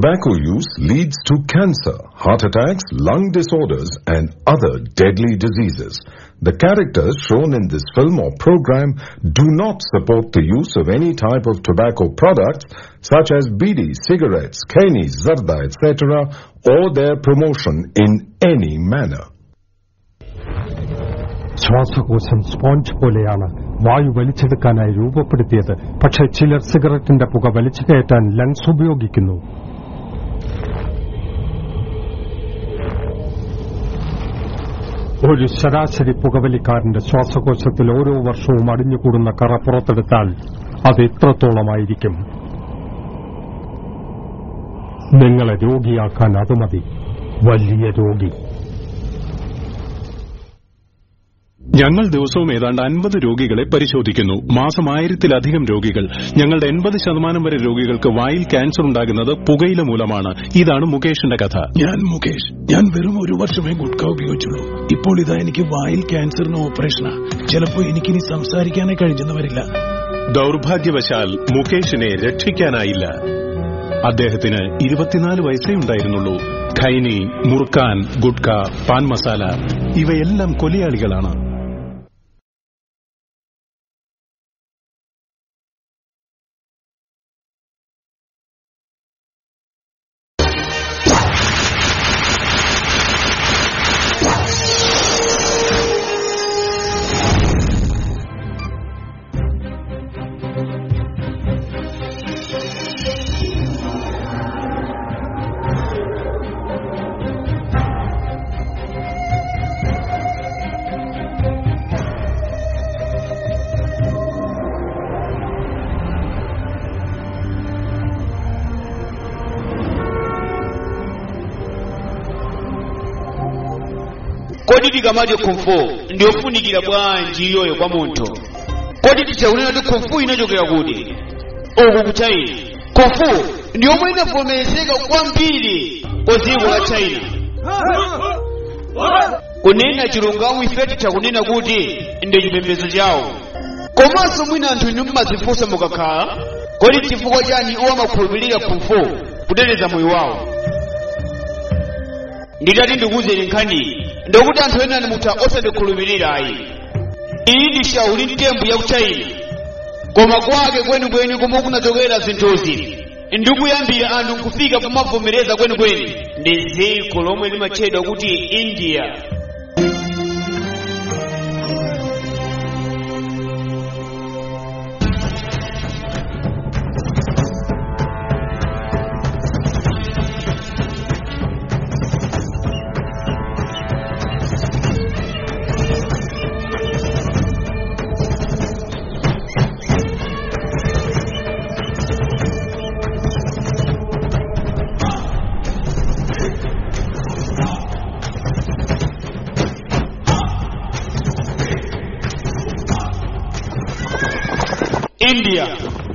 Tobacco use leads to cancer, heart attacks, lung disorders and other deadly diseases. The characters shown in this film or program do not support the use of any type of tobacco products such as bidi, cigarettes, keni, zarda, etc. or their promotion in any manner. ശ്വാസകോശം sponge പോലെയാണ് വായു വലിച്ചെടുക്കാനായി രൂപപ്പെടുത്തിയത്. പക്ഷേ ചിലർ സിഗരറ്റിന്റെ പുക വലിച്ചു കയറ്റാൻ ലങ്സ് ഉപയോഗിക്കുന്നു. ഒരു ശരാശരി പുകവലിക്കാരന്റെ ശ്വാസകോശത്തിൽ ഓരോ വർഷവും അടിഞ്ഞുകൂടുന്ന കറ പുറത്തെടുത്താൽ അത് ഇത്രത്തോളമായിരിക്കും. നിങ്ങളെ രോഗിയാക്കാൻ അത് മതി, വലിയ രോഗി. ഞങ്ങൾ ദിവസവും ഏതാണ്ട് 50 രോഗികളെ പരിശോധിക്കുന്നു. മാസം 1000-ലധികം രോഗികൾ. ഞങ്ങളുടെ 80% വരെ രോഗികൾക്ക് വായിൽ ക്യാൻസർ ഉണ്ടാകുന്നത് പുകയില മൂലമാണ്. ഇതാണ് മുകേഷിന്റെ കഥ. ഞാൻ മുകേഷ്. ഞാൻ വെറും 1 വർഷമേ ഗുഡ്ക ഉപയോഗിച്ചുള്ളൂ. ഇപ്പോൾ ഇതാ എനിക്ക് വായിൽ ക്യാൻസറിന് ഓപ്പറേഷനാ. ചിലപ്പോ എനിക്കിനി സംസാരിക്കാനേ കഴിഞ്ഞെന്ന് വരില്ല. ദൗർഭാഗ്യവശാൽ മുകേഷിനെ രക്ഷിക്കാനായില്ല. അദ്ദേഹത്തിന് 24 വയസ്സേ ഉണ്ടായിരുന്നുള്ളൂ. ഖൈനി, മുർക്കാൻ, ഗുഡ്ക, പാൻ മസാല ഇവയെല്ലാം കൊലയാളികളാണ്. Kodi tikamati kung fu ndiyofunikira bwanji iyoyo kwa munthu? Kodi tichakunena kuti kung fu inachokera kuti? Uku ku China. Kung fu ndiyomwe inavomerezeka kwambiri kwa dziko la China. Kunena chilungamo ife tichakunena kuti ndi chipembedzo chawo. Komanso mwina anthu inu mmazifunsa mukakhala, kodi chifukwa chani iwo amakhulupirira kung fu kuteteza moyo wawo? Nditati ndikuwuzeni nkhaniyi ndikuti anthu ena mutha osandikhulupirira ayi. Iyi ndi Shaolin Temple ya ku China. Koma kwake kwenikweni komwe kunachokera zinthuzi ndikuyambira anthu nkufika kumavomereza kwenikweni ndi dziko lomwe limatchedwa kuti India. India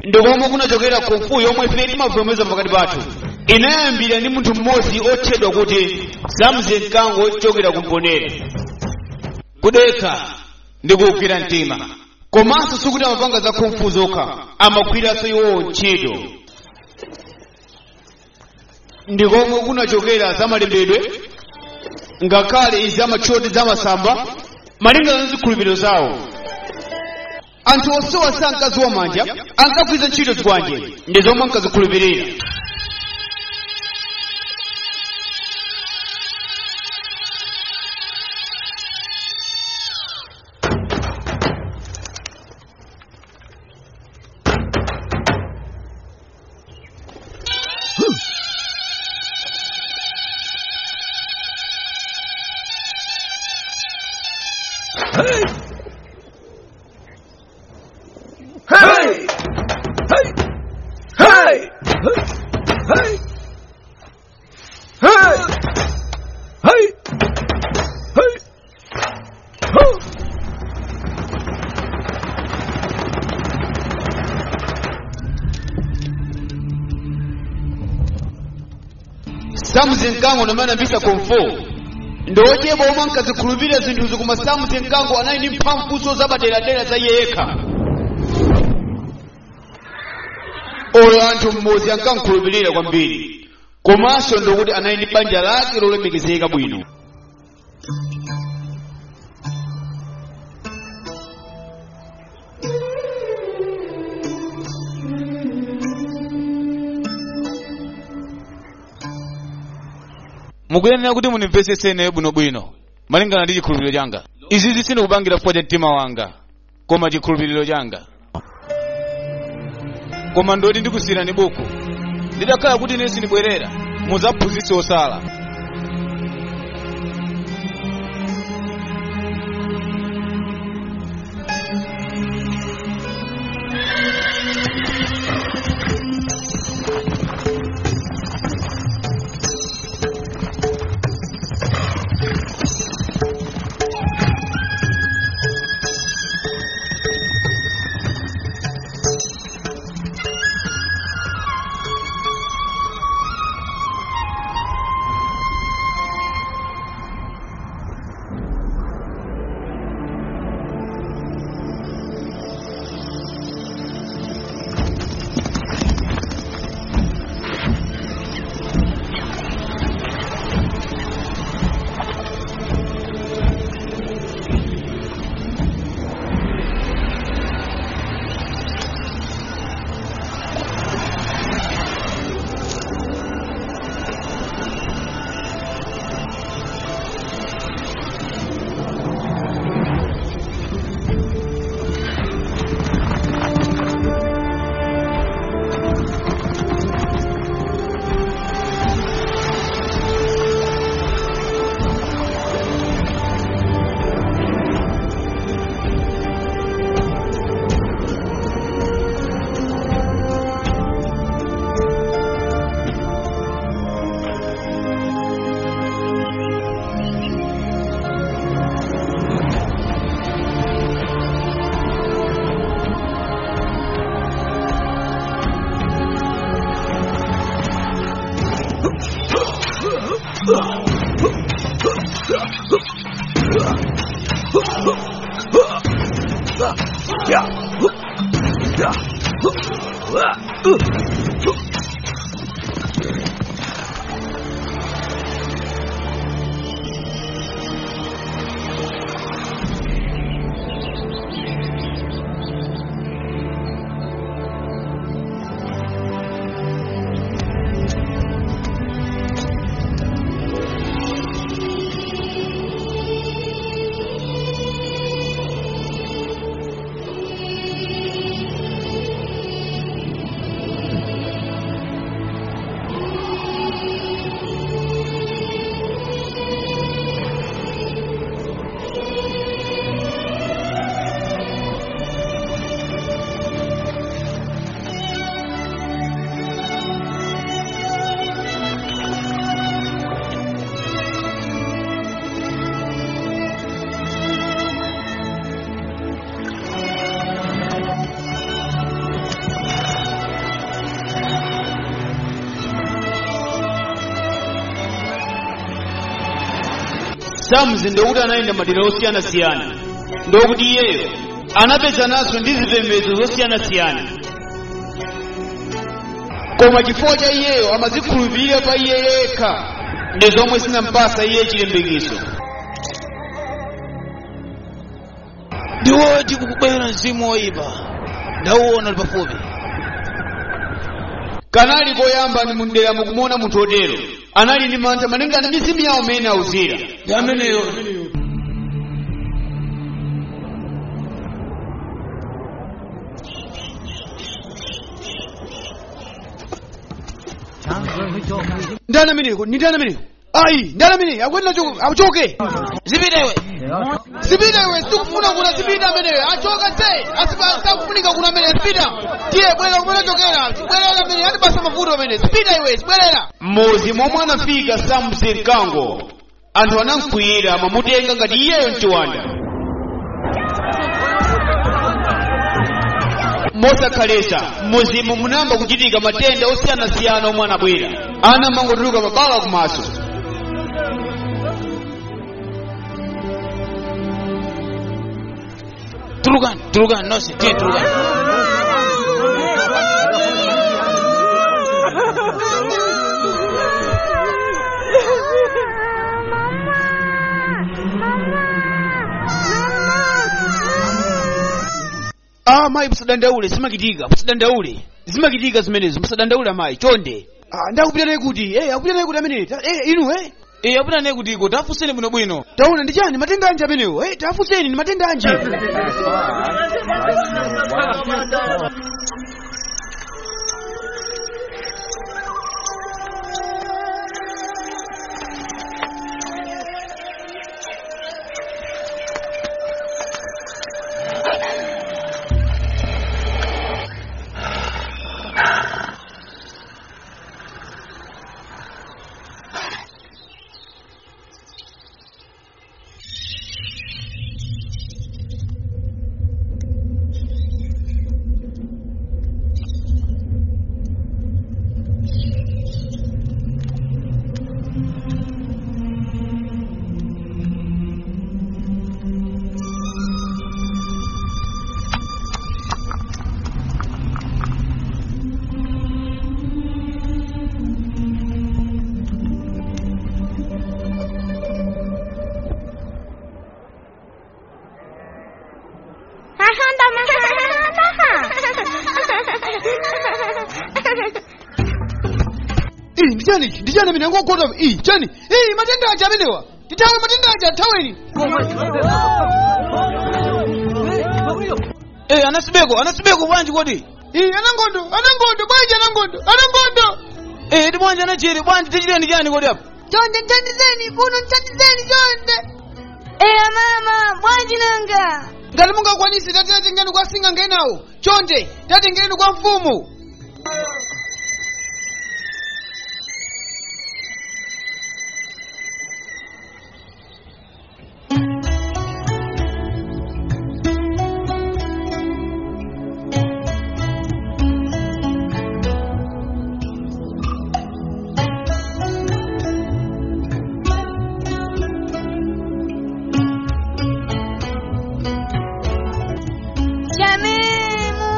ndikomwe kunachokera kung fu yomwe ife timavomereza pakati pathu. Inayambira ndi munthu mmodzi otchedwa kuti Samson Mkango ochokera ku Mponera. Kudekha ndi kuwugwira mtima, komanso sikuti amapanga za kung fu zokha, amagwiranso iwowo ntchito. Ndikomwe kunachokera zamalembedwe, ngakhale izi amatchoti zamasamba, malingana ndi zikhulupiriro zawo. Anthu osowa sankadziwa manja, ankagwiritsa ntchito zikwanje ndi zomwe ankazikhulupirira. Samson Mkango namanambisa kung fu ndochepa omwe ankazikhulupirira zinthuzi, koma Samson Mkango anali ndi mphamvuso zapaderadera za iye yekha. Oyo anthu mmodzi ankamkhulupirira kwambiri. Komanso ndikuti anali ndi banja lake lolemekezeka bwino. Mukuyenera kuti munimvetsetse ineyo bwinobwino malingana ndi chikhulupiriro changa. Izizi sindikupangira chifukwa cha mtima wanga, koma chikhulupiriro changa. Koma ndoti ndikusiyirani buku, ndidakhala kuti ine sindibwerera, mudzaphunzitse osala. Samzi ndokuti anayenda madera osiyanasiyana, ndokuti iyeyo anapezananso ndi zipembedzo zosiyanasiyana, koma chifukwa cha iyeyo amazikhulupirira pa iye yekha ndi zomwe zinampasa iye chilimbikiso. Ndiwoti kukubwera mzimu woyipa, ndauona uli pafupi. Kanali koyamba ni mundera mukumuona munthu otero anali ndi mantha malingana ndi mizimu yawo imene auzira. Ndi ameneyo. Ndani ameneyo? Ni ndani ameneyo? Ayi, ndani ameneyo? Akwenda achoke. Zipita iwe. Zipita iwe, sikufuna kuna zipita ameneyo. Achoka tse. Asipakufunika kuna ameneyo zipita. Tiye bwera kumene chokera. Bwerera ameneyo, ati basa mavuto ameneyo. Zipita iwe, bwerera. Mmozi momwe anafika Samson Mkango, anthu anamkwiyira amamutenga ngati iyeyo mchiwanda. Mosakhalesa mmuzimu munayamba kuchitika matenda osiyanasiyana omwe anabwera. Ana amangotuluka mabala kumaso. Tulukani, tulukani nonse, tiye tulukani. Ah, mayi musadandaule, zimachitika, musadandaule. Zimachitika zimenezo, musadandaule amayi, chonde. Ah, ndakupita naye kuti, akupita naye kuti amene, inu, Apita naye kuti iko, tafunseni bwinobwino. Taona ndi chani matenda anji amenewo, tafunseni ndi matenda anji. Ndichani ichi? Ndichani amene angogota iyi chani iyi matenda aja amenewa titawe matenda aja thaweni. Anasibeko, anasibeko bwanji kodi? Iyi anangondo, anangondo bwanji anangondo, anangondo. Ndi bwanji anachere, bwanji tichiteni chani kodi apa? Chonde nthandizeni kuno, nthandizeni chonde. Eya mama, bwanji nanga. Ngati mungakwanise tatengeni kwa sing'anga enawo, chonde tatengeni kwa mfumu. Shamimu!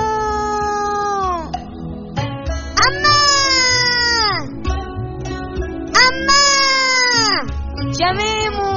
Amma! Amma! Shamimu!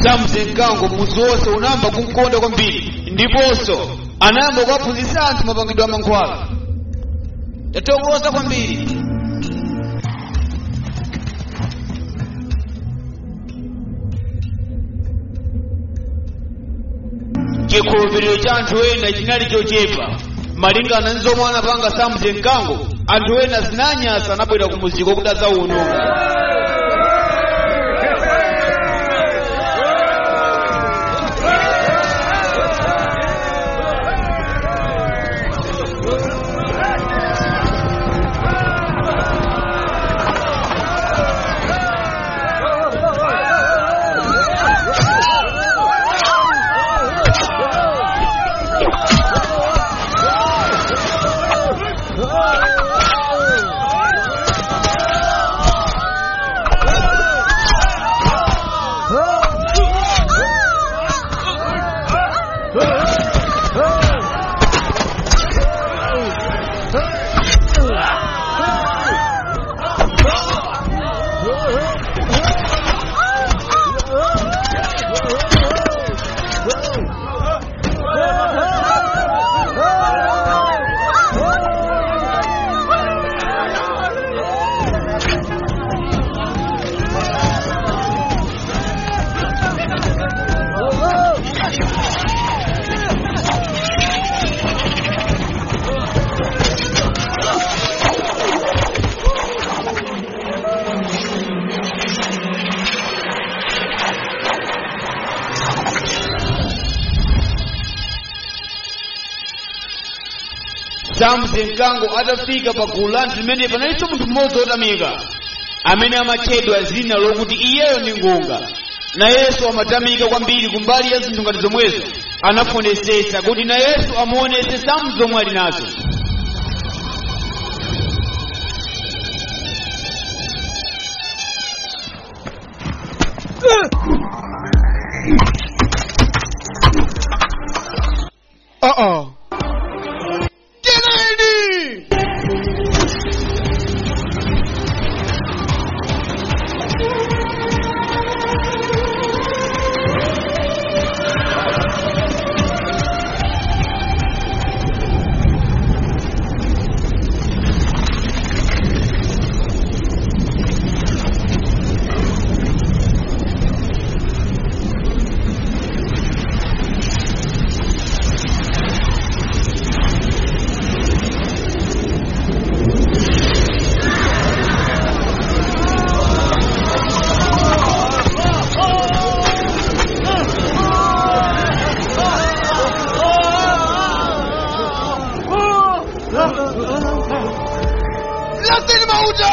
Samzengango muzi wonse unayamba kumkonda kwambiri ndiponso anayamba kuwaphunzitsa anthu mapangidwe a mankhwala. Tathokoza kwambiri. Chikhulupiriro cha anthu ena chinali chochepa malingana ndi zomwe anapanga Samzengango. Anthu ena zinanyasa anabwera ku muziko kuti adzawononga. Samson Mkango atafika pa gulu la anthu limene panalinso munthu mmodzi wotamika amene amatchedwa zina lokuti iyeyo ndi Ngunga. Nayenso amatamika kwambiri kumbali ya zinthu ngati zomwezo. Anafunisisa kuti nayenso amuonese Sam zomwe ali nazo. Uh-oh. Get in! Laseni mauta!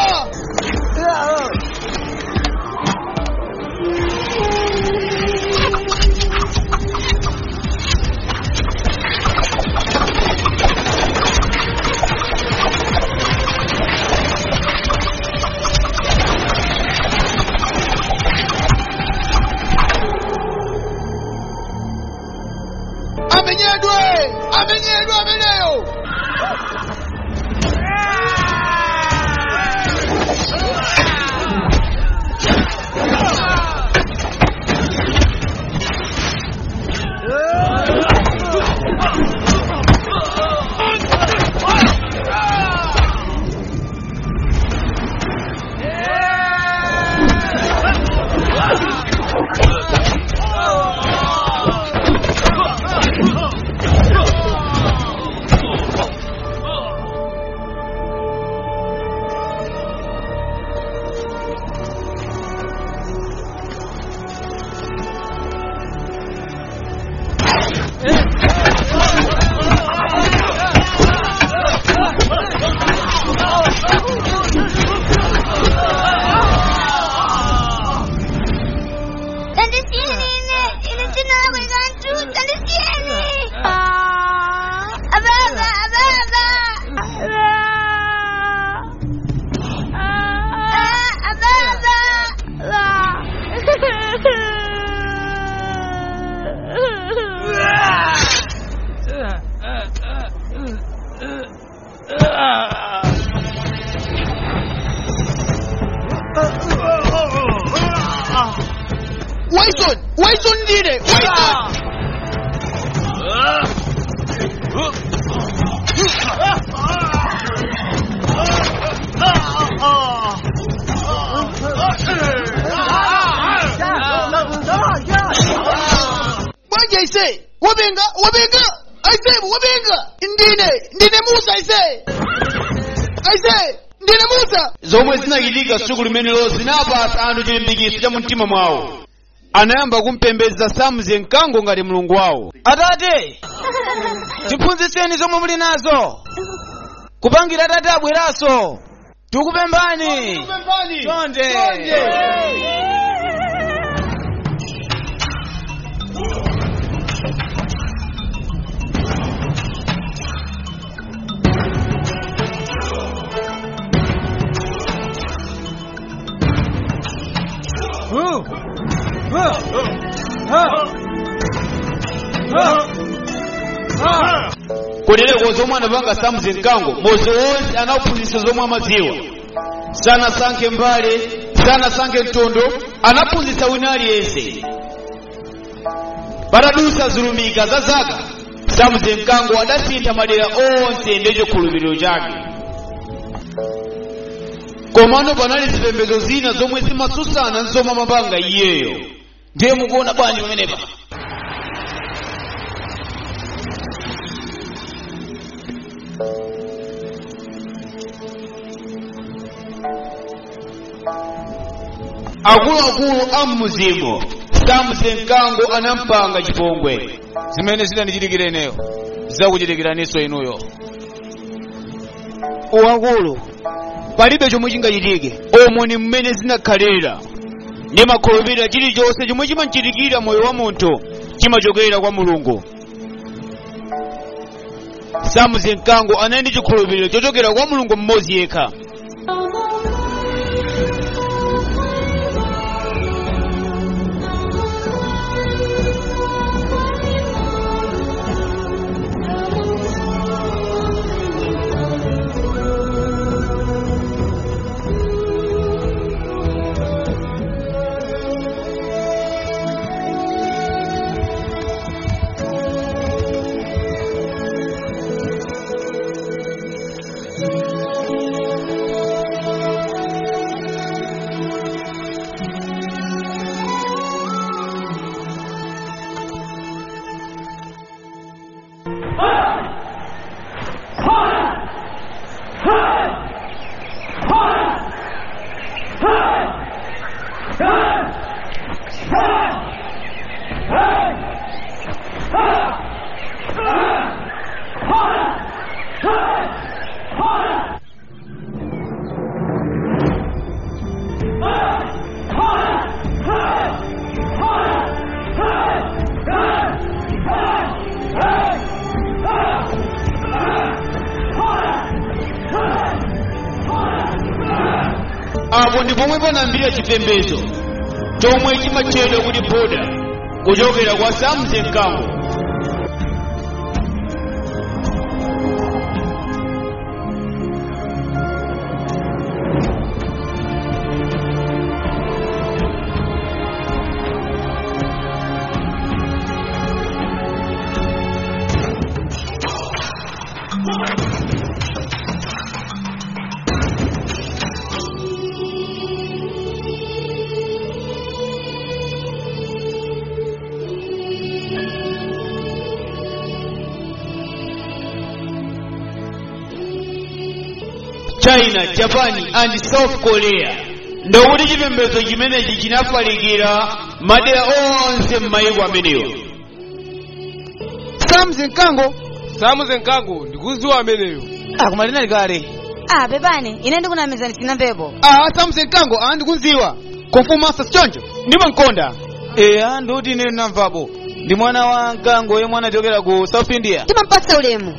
Amenyedwe! Amenyedwe ameneyo! Tandisieni ine, ine ndinalakwika nthu, tandisieni. Ababa, ababa. Ababa. Wilson! Wilson ndine! Wilson! Bwanji aise! Wabenga! Wabenga! Aise! Wabenga! Ndine! Ndine Musa aise! Aise! Ndine Musa! Zomwe zinachitika tsiku limenelo zinapatsa anthu chilimbikitso cha mumtima mwawo. Anayamba kumpembedza Samson Mkango ngati mulungu wawo. Atate, tiphunzitseni zomwe muli nazo. Kupangira atate abweranso. Tikupembani. Chonde. Kutereko zomwe anapanga Samson Mkango, mozi wonse anaphunzitsa zomwe amadziwa. Sanasankhe mbali, sanasankhe mtundu, anaphunzitsa wina aliyense. Patadutsa zulumika za zaka, Samson Mkango adasintha madera onse ndi chikhulupiriro chake. Komano panali zipembedzo zina zomwe zimatsutsana ndi zomwe amapanga iyeyo. Ndiye mukuona bwanji pamenepa? Akuluakulu a mmudzimo Samson Mkango anampanga chipongwe. Zimene zidandichitikira ineyo zizakuchitikiraninso inuyo. Wakulu, palibe chomwe chingachitike. Omwe ni mmene zinakhalira. Ndimakhulupirira chilichonse chomwe chimachitikira moyo wa munthu chimachokera kwa Mulungu. Samson Mkango anali ndi chikhulupiriro chochokera kwa Mulungu mmodzi yekha. Apo ndi pomwe panayambira chipembedzo chomwe chimatchedwa kuti Buddha, kuchokera kwa Samson Mkango. China, Japan and South Korea. Ndikuti chipembedzo chimenechi chinafalikira madera onse m'mayiko amenewa. Samson Mkango. Samson Mkango ndikuziwa ameneyo. Koma linali kale. Ah, pepani, ine ndikunamizani sinamvepo. Ah, Samson Mkango ndikuziwa. Kung Fu Master choncho ndimamkonda. Eya, ndikuti ine ndinamvapo. Ndi mwana wa Mkango yemwe anachokera ku South India. Timampatsa ulemu.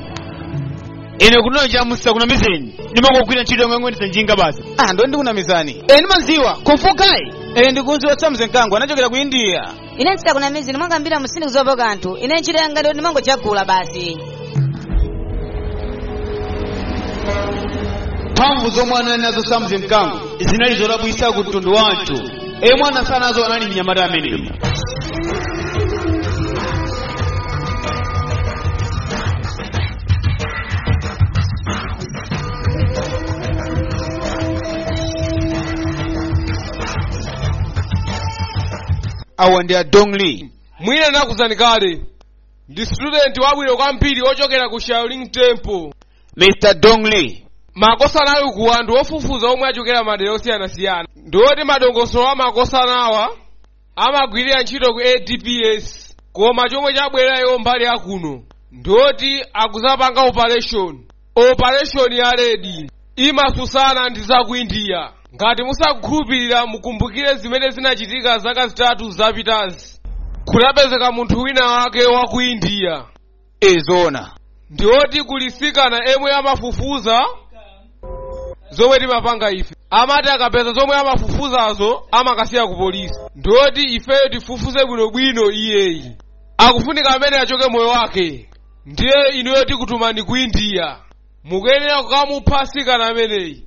Ine kunono chamusa kunamizeni. Ndimangogwira ntchito yomwe ngoyendetsa njinga basi. Ah, ndo ndikunamizani. Ndimaziwa Kung Fu guy. Ndikuziwa Samson Mkango anachokera ku India. Ine ndisakunamizeni mwangambira musindikuziwapo kanthu. Ine ntchito yanga ndiyo ndimangochagula basi. Mphamvu zomwe anali nazo Samson Mkango zinali zodabwitsa ku mtundu wa anthu. Emwe anasanazo anali mnyamata ameneyo. Awa ndi a Dong Li. Mwina nakuzani kale. Ndi student wabwino kwambiri ochokera ku Shaolin Temple. Mr. Dong Li. Makosanayo ku anthu ofufuza omwe achokera madera osiyanasiyana. Ndiwoti madongosolo a makosanawa amagwirira ntchito ku ADPS. Koma chomwe chabwerayo mbali yakuno ndiwoti akuzapanga operation. Operation ya redi imasusana ndi za ku India. Ngati musakukhulupirira mukumbukire zimene zinachitika zaka 3 zapitazi. Kunapezeka munthu wina wake wa ku India. Ezona. Ndiwoti kulisikana emwe amafufuza zomwe timapanga ife. Amati akapeza zomwe amafufuzazo amakasiya ku polisi. Ndiwoti ifeyo tifufuze bwinobwino iyeyi. Akufunika amene achoke moyo wake. Ndiye inuyo tikutumani ku India. Mukuyenera kukamupha sikana ameneyi.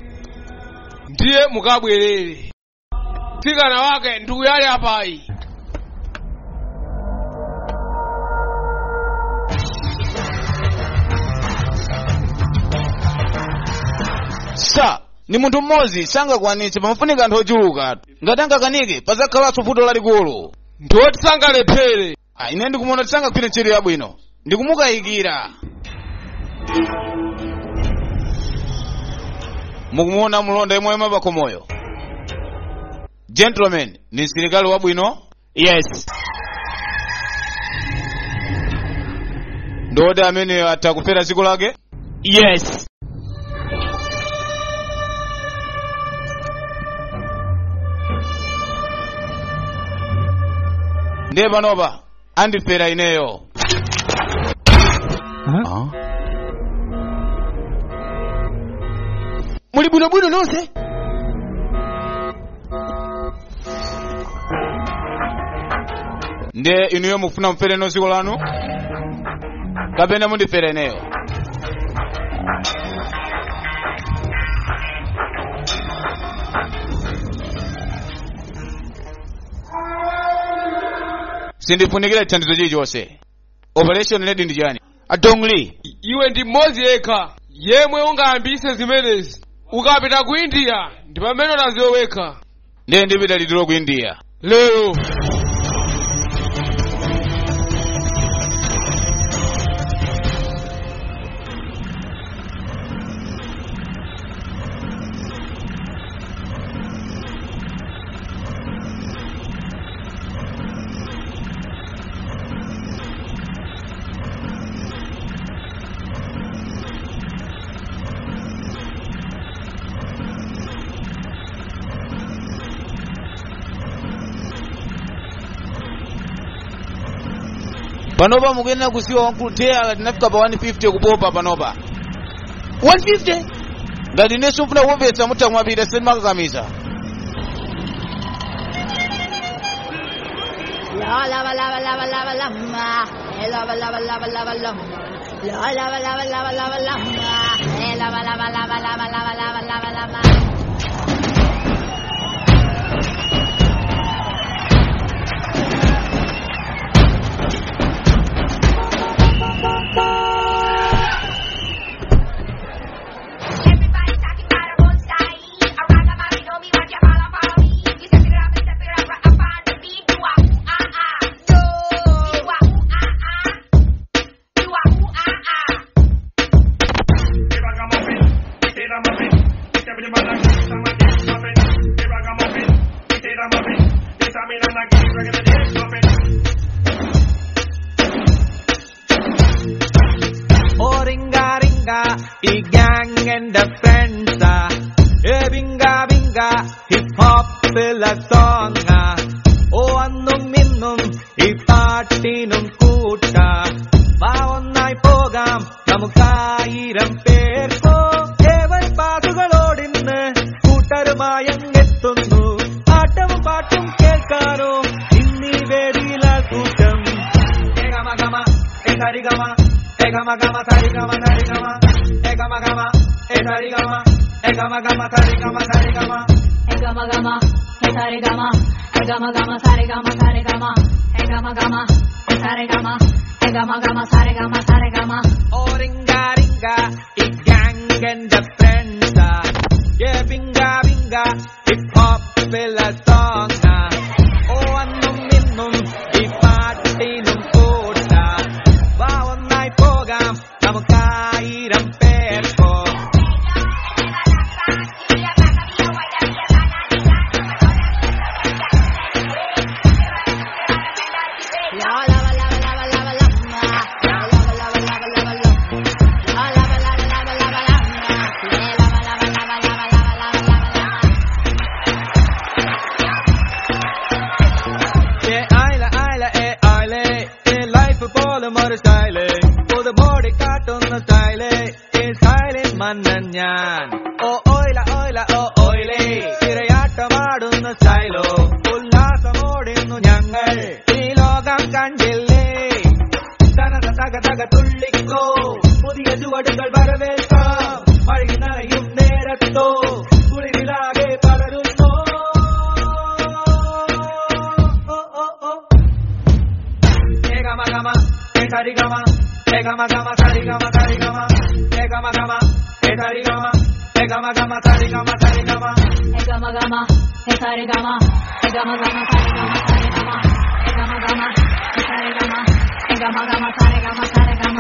Ndiye mukabwerere. Sikana wake ndikuyali apayi. Sa, ni munthu mmodzi sangakwanitse pamafunika anthu ochuluka. Ngati angakanike pazakhalanso vuto lalikulu. Ndiwoti sangalephere. Ine ndikumuona tisangagwire ntchito yabwino. Ndikumukayikira. Mukumuona mulonda yemwe yemwe pakhomoyo. Gentlemen, ni msilikali wabwino? Yes. Ndoti ameneyo atha kufera dziko lake? Yes. Ndiye panopa andifera ineyo. Muli bwinobwino nonse? Ndiye inuyo mufuna mfere no dziko lanu kapena mundifere ineyo? Sindifunikira chithandizo chilichonse. Operation ledi ndi chani? Adongli, iwe ndi mmodzi yekha yemwe ungayambise zimenezi. Ukapita ku India ndi pamene utaziwe wekha. Ndiye ndipita liti ku India? Lero. Panopa mukuyenera kusiwa wankulu tinafika pa 150 kupopa panopa 150. Ngati inenso mfuna kuopetsa mutha kumapita, sindimakakamiza. La la la la la la la la ma. La la la la la la la. La la la la la la la ma. La la la la la la la la la la la. Oh ringa ringa, ഈ gang എന്റെ ഫ്രണ്ട്സാ. ഏ ബിങ്ക ബിങ്ക, hip ഹോപ്പിലെ സോങ്ങാ. ഓ അന്നും ഇന്നും ഈ പാട്ടിനും കൂട്ടാ. വാ ഒന്നായി പോകാം നമുക്കായിരം പേർക്കോ. ഏവർ പാട്ടുകളോടിന്ന് കൂട്ടരുമായങ്ങെത്തുന്നു. ആട്ടവും പാട്ടും കേൾക്കാനോ ഇന്നീ വേദിയിലാ കൂട്ടം. ഏകമ ഗമ ഏ സരിഗമ, ഏകമ ഗമ സരിഗമ സരിഗമ, ഏകമ ഗമ ഏ സരിഗമ, ഏകമ ഗമ സരിഗമ സരിഗമ, ഏകമ ഗമ ഏ സരിഗമ, ഏകമ ഗമ സരിഗമ സരിഗമ, ഏകമ ഗമ ഏ സരിഗമ, ഏകമ ഗമ സരിഗമ സരിഗമ. ഓ റിംഗ റിംഗ, ഈ ഗാങ് എന്റെ ഫ്രണ്ട്സാ. ഏ ബിങ്ക ബിങ്ക, ഹിപ് ഹോപ്പിലെ സോങ്ങാ. ഓ അന്നും ഇന്നും ഈ പാട്ടിനും കൂട്ടാ. വാ ഒന്നായി പോകാം നമുക്കായിരം പേർക്കോ. La la la la la la la ma. La la la la la la la. La la la la la la la ma. La la la la la la la la la. ഏ ആയില ആയില ഏ ആയിലേ, ഏ ലൈഫ് പോലും ഒരു സ്റ്റൈലേ. പുതുമോടി കാട്ടുന്ന സ്റ്റൈലേ, ഏ സ്റ്റൈലിൻ മന്നൻ ഞാൻ. ഓ ഓയില ഓയില ഓ ഓയിലേ, തിരയാട്ടമാടുന്ന സ്റ്റൈലോ. ഉല്ലാസമോടിന്നു ഞങ്ങൾ ഈ ലോകം കണ്ടില്ലേ. തനത തക തക തുള്ളിക്കോ, പുതിയ ചുവടുകൾ വരവേൽക്കാം. മഴ നനയും നേരത്തോ കുളിരിലാകെ പടരുന്നോ. ഓ ഓ ഓ ഏകമ ഗമ ഏ സരിഗമ, ഏകമ ഗമ സരിഗമ സരിഗമ, ഏകമ ഗമ ഏ സരിഗമ, ഏകമ ഗമ സരിഗമ സരിഗമ, ഏകമ ഗമ ഏ സരിഗമ, ഏകമ ഗമ സരിഗമ സരിഗമ, ഏകമ ഗമ ഏ സരിഗമ, ഏകമ ഗമ സരിഗമ സരിഗമ.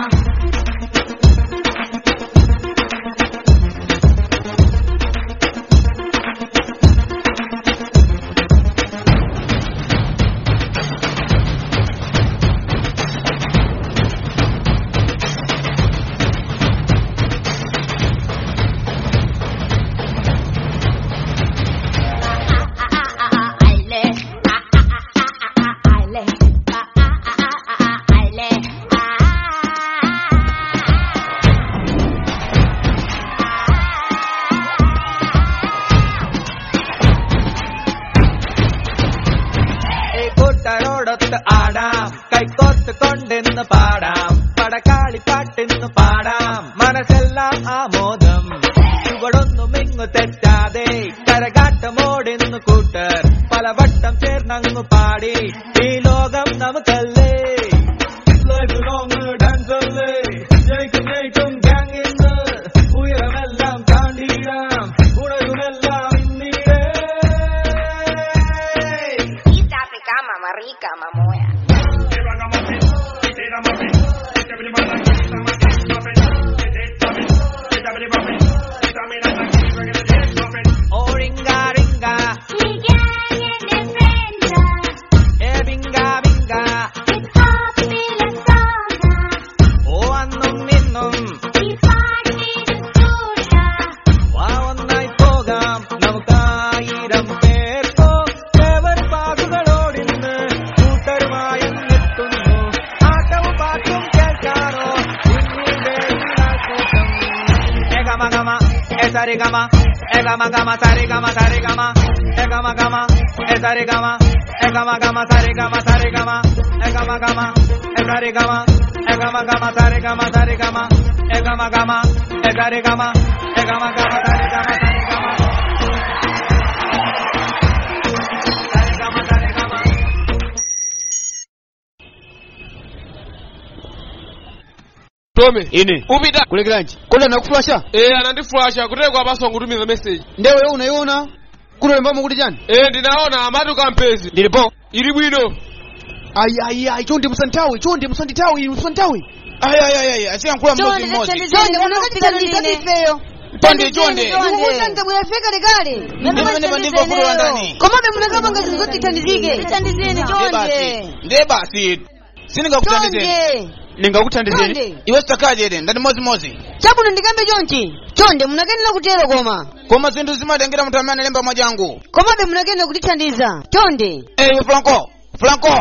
കരകാട്ടമോടിന്നു കൂട്ടർ പലവട്ടം ചേർന്നങ്ങു പാടി ഈ ലോകം നമുക്കല്ലേ. Life long dance അല്ലേ, ജയിക്കും ജയിക്കും ഗ്യാങ് ഇന്ന്, ഉയരമെല്ലാം താണ്ടിടാം ഉണരുമെല്ലാം ഇന്നിടേ. East Africa, mama rica, mamoya. Oh ringa ringa, ഏ ബിങ്ക ബിങ്ക, ഓ അന്നും ഇന്നും വാ ഒന്നായി പോകാം നമുക്കായിരം പേർക്കോ പാകുകളോടിന്ന് കൂട്ടരുമായെത്തുന്നു ആട്ടവും പാട്ടും കേൾക്കാനോ ഇന്നിവിടെ കൂട്ടം. ഏകമ ഗമ ഏ സരി ഗമ, ഏകമ ഗമ സരി ഗമ സരി ഗമ, ഏകമ ഗമ ഏ സരി ഗമ, ഏകമ ഗമ സരി ഗമ സരി ഗമ, ഏകമ ഗമ ഏ സരി ഗമ, ഏകമ ഗമ സരി ഗമ സരി ഗമ, ഏകമ ഗമ ഏ സരി ഗമ, ഏകമ ഗമ സരി ഗമ സരി ഗമ. Tome Ine upita kulekeranji kodi anakuflasha? Anandiflasha kuteko apaso ngutumiza message. Ndewe unaiona kulolembamo kuti chani? Ndinaona amati ukampezi ndilipo ili bwino. Ayi ayi ayi, chonde musanthawe, chonde musandithawe, inu musanthawe. Ayi ayi ayi, asiyankhula mmodzi mmodzi. Chonde unakatithandiza ifeyo. Chonde chonde. Mukutandiza kuyafika lekale. Ndimene pandimva kulola ndani. Komabe munakapanga zinthu zotithandizike. Tithandizeni chonde. Ndiye basi sindingakuthandizeni. Chonde. Ndingakuthandizeni Chonde. iwe sitakaje ndati mmodzi. Chabwino ndikambe chonchi. Chonde munakenera kutero koma. Koma zinthu zimatengera munthu amene analemba mwachangu. Komabe munakenera kutithandiza. Chonde. Iwe Franco, Franco,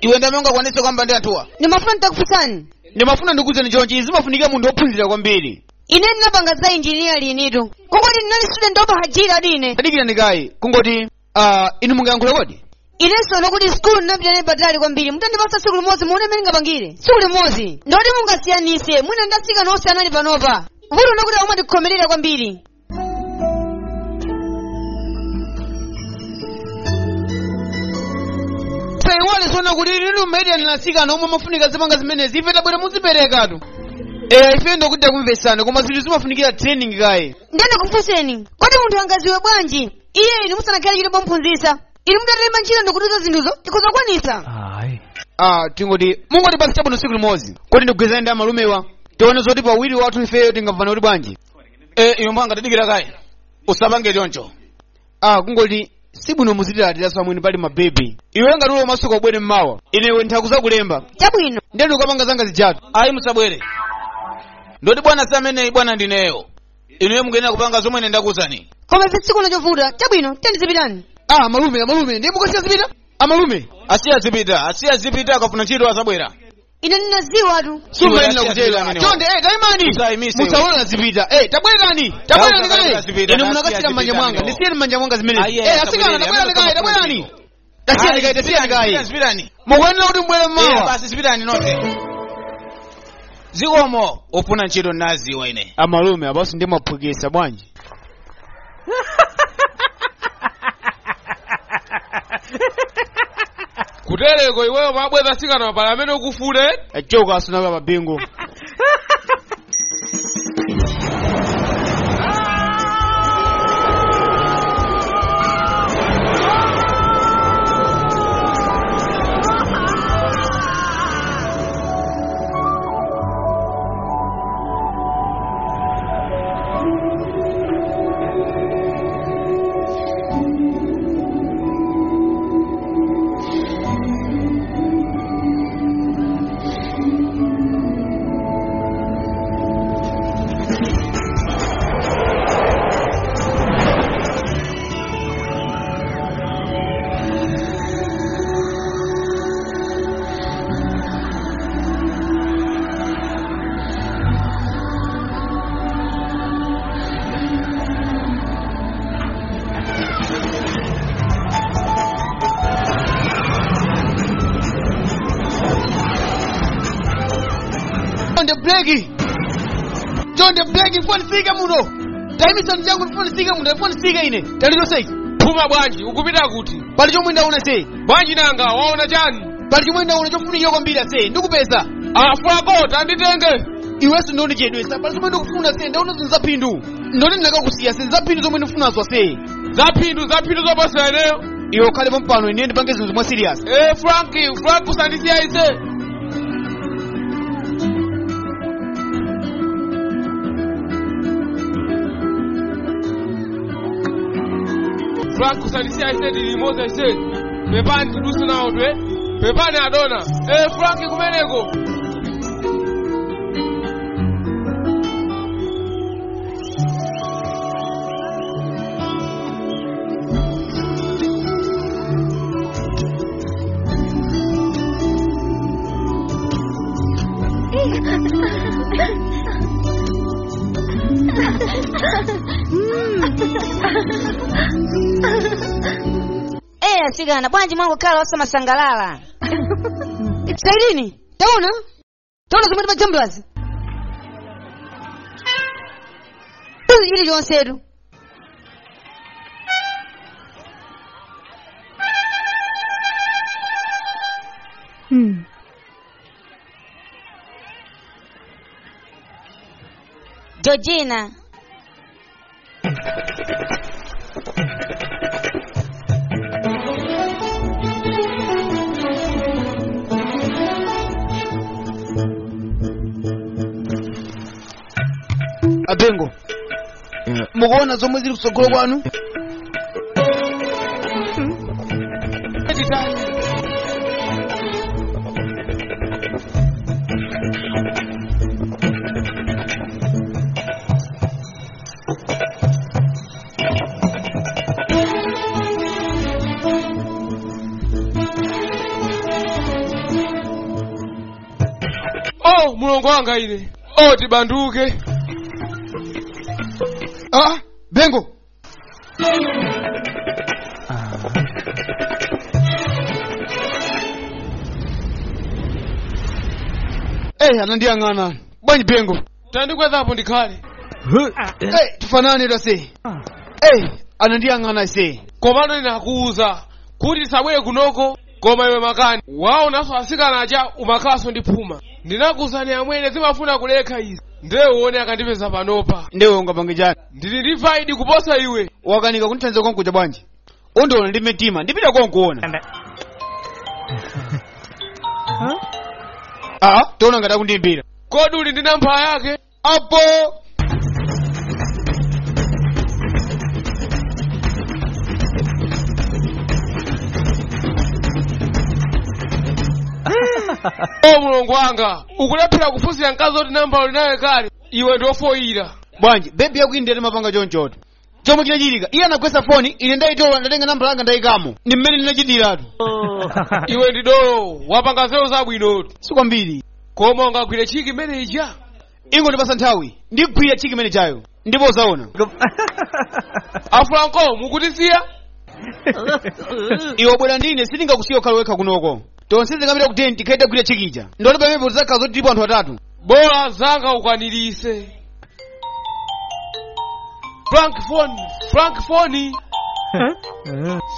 iwe ndamene ungakwanise kwamba ndi anthuwa. Ndimafuna nditakufunsani. Ndimafuna ndikuwuzeni chonchi, zimafunika munthu wophunzira kwambiri. Ine ndinapanga za engineering initu. Kungoti ndinali student wopahajira dine. Tadikira ndikayi kungoti inu mungayankhule kodi? Inenso nokuti skulu ndinapita naye patali kwambiri. Mutandipatsa tsiku limodzi muone mmene ndingapangire. Tsiku limodzi. Ndoti mungasiyanise, mwina ndasika nonse anali panopa. Vuto nokuti aumandikhomerera kwambiri. Saiwale sona kuti lero maidi ndinasikana omwe amafunika zipanga zimenezi ife tabwera muziperekatu. Ife ndokuti takumvesana koma zinthu zimafunikira training kayi. Ndiyeni kufunseni. Kodi munthu angaziwe bwanji? Iye inu musanakhale chito pomphunzitsa. Inu mutalemba ntchito ndikutiuza zinthuzo, tikuzakwanitsa. Tingoti mungoti basi chabwino tsiku limodzi. Kodi ndigwizane ndi amalumewa tione zoti pawiri wathu ifeyo tingamvane kuti bwanji. Iwe mbwanga tadikira kayi usapange choncho. Kungoti sibwino muzitilatiraso amwene pali mabebi. Iwe ngati ulo masuka ubwere mmawa inewe nthakuzakulemba. Chabwino. Ndiyeni ukapanga zanga zijatu. Ayi musabwere. Ndoti bwana sameneyi bwana ndineyo. Inuyo mukuyenera kupanga zomwe ine ndakuwuzani. Koma ife tsiku chovuta. Chabwino, tiyeni. Amalume, amalume, ndiye mukasiya zipita? Amalume. Asiya zipita, asiya zipita akafuna ntchito azabwera. Ine ndinaziwatu. Sumayenera kutero. Chonde, taimani. Musaona zipita. Tabwerani. Tabwerani kaye. Inu munakasira m'manja mwanga. Ndisiyeni m'manja mwanga zimenezi. Asikana, tabwerani kaye, tabwerani. Tasiyani kaye, tasiyani kaye. Zipitani. Mukuyenera kuti mbwere mmawa. Basi zipitani nonse. Zikomo ofuna ntchito naziwa ine. Amalume, abaso ndiye mwaphwekesa bwanji. Kutereko iweyo mabweza sikana pala amene ukufune. Achoka asunaka mabingu. John the Blake. John the Blake mfuna nifike muno. Tayimisani changu ndifunisike munthu ndifunisike ine. Talizonse ichi. Phuma bwanji ukupita kuti? Pali chomwe ndaona se. Bwanji nanga waona chani? Pali chomwe ndaona chofunikira kwambiri ase. Ndikupeza. Afulako tanditenge. Iwenso ndondichedwesa. Pali chomwe ndikufuna se. Ndaona zinthu zaphindu. Ndoti ndinakakusiya se. Zaphindu zomwe ndikufunazo ase. Zaphindu zaphindu zoposera ineyo. Iwe ukhale pompano ine ndipange zinthu mwa serious. Eh Franki, Frank usandisiya ise. Frank usandisiya ise ndilimoza ise. Pepani tidusa nawo twe. Pepani adona. Eh Frank kumeneko. Eh, asikana bwanji mwangu khala osamasangalala. Sailini, taona? Taona zomwe timajambulazi. Tuzi chilichonsetu. Georgina. Abengo. Mukuona zomwe zili kutsogolo kwanu? Oh mulongo wanga ine. Oh tibanduke. Ah, Bengo. Eh, anandiyang'ana. Bwanji Bengo. Tandikwezapo ndikhale. Eh, tifanane tase. Eh, anandiyang'ana se. Komano ndinakuwuza kuti tisabwere kunoko koma iwe makani waonanso asikana aja umakhalanso ndi phuma. Ndinakuwuzani amwene zimafuna kulekha izi. Ndewe uone akandipeza panopa. Ndewe ungapange chani? Ndili ndi faidi kuposa iwe. Wakanika kundithandiza konkuja bwanji. Undiona ndi mtima, ndipita konkuona. Ah, tiona ngati akundiyimbira. Kodi uli ndi nambala yake? Apo. O mulongo wanga, ukulephera kufunsira mkazi oti nambala ulinayo kale. Iwe ndi ofoyira. Bwanji, bebi yaku India timapanga chonchoto. Chomwe chinachitika, iye anagwetsa foni, ine ndayitola ndatenga nambala yanga ndayikamo. Ndi mmene ndinachitiratu. Iwe ndi dolo, wapanga zewo zabwinotu. Si kwambiri. Koma ungagwire chiki imene ija. Ingondipasa nthawi, ndigwira chiki imene chayo. Ndipo uzaona. Afranco, mukutisiya? Iwe bwera ndine sindingakusiya ukhale wekha kunoko. Tonse tingapita ku tenti tikhale tagwira chikija. Ndoti pamenepo tidzakhala zoti tilipo anthu atatu. Bola zanga ukwanirise. Frank phone, Frank phone.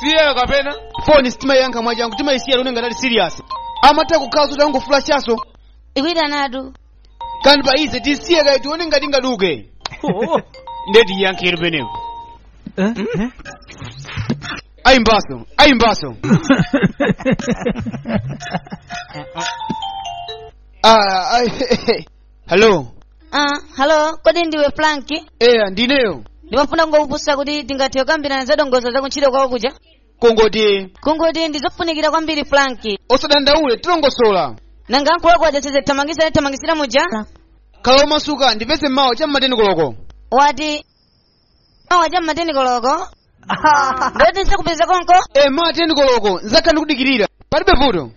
Siye kapena? Foni sitimayiyankha mwachangu, timayisiya lune ngati ali serious. Amatha kukhala zoti angofulashaso. Ikuyitanatu. Kandi pa ize tisiye kayi tione ngati ingaduke. Ndeti iyankhire penepo. Ayimbaso, ayimbaso. Ah, ai, hello. Ah, hello, kodi ndiwe Frank? Eh, ndineyo. Ndimafuna kungokufunsa kuti tingathe kukambirana za dongosolo za kuntchito kwako kuja? Kungoti. Kungoti ndizofunikira kwambiri Frank. Osadandaule tilongosola. Nanga ankulu ako aja thamangisa thamangisira muja? Khala omasuka ndipeze mawa cha mmateni koloko. Wati mawa cha mmateni koloko? Ndoti ndisakupeza konko? Eh, mawa teni koloko, nzakhala ndikudikirira. Palibe vuto.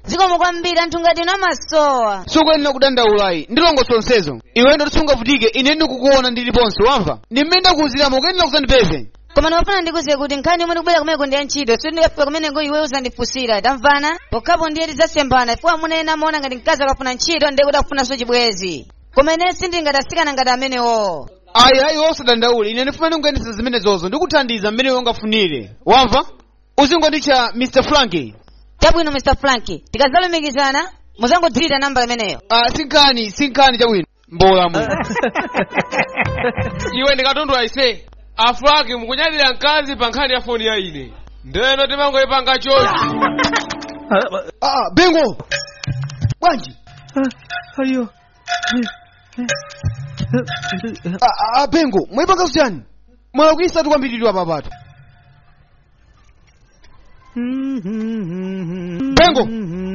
Zikomo kwambiri anthu ngati inu amasowa. Sukuyenera kudandaulayi, ndilongosola zonsezo. Iwe ndoti sungavutike, ine ndikukuona ndiliponso, wamva? Ndi mmene ndakuwuziramo, ukuyenera kusandipeze. Koma ndimafuna ndikuwuze kuti nkhani yomwe ndikubwera kumeneko ndi ya ntchito, sikuti ndikafika kumeneko iwe uzandifunsira, tamvana? Pokhapo ndiye tidzasembana, chifukwa amuna ena amaona ngati mkazi akafuna ntchito ndiye kuti akufunanso chibwenzi. Koma ine sindili ngati asikana ngati amenewo. Ayi ayi osadandaule, ine ndifuna ndikuyendetsa zimene zozo, ndikuthandiza mmene ungafunire. Wamva? Uzingonditcha Mr. Frankie. Chabwino Mr. Frankie, tikazalumikizana muzangodzirira namba imeneyo. Ah, sinkani, sinkani chabwino. Mbola mu. Iwe ndikatundu aise. Afranki mukunyadira mkazi pa nkhani ya foni ya ine. Ndeno timangoyipanga chochi. Ah, Bengo. Bwanji. Ayo. Ah, Bengo, mwayipanga usiyani? Mwalakwisa tukwambiridwa papatu. Bengo.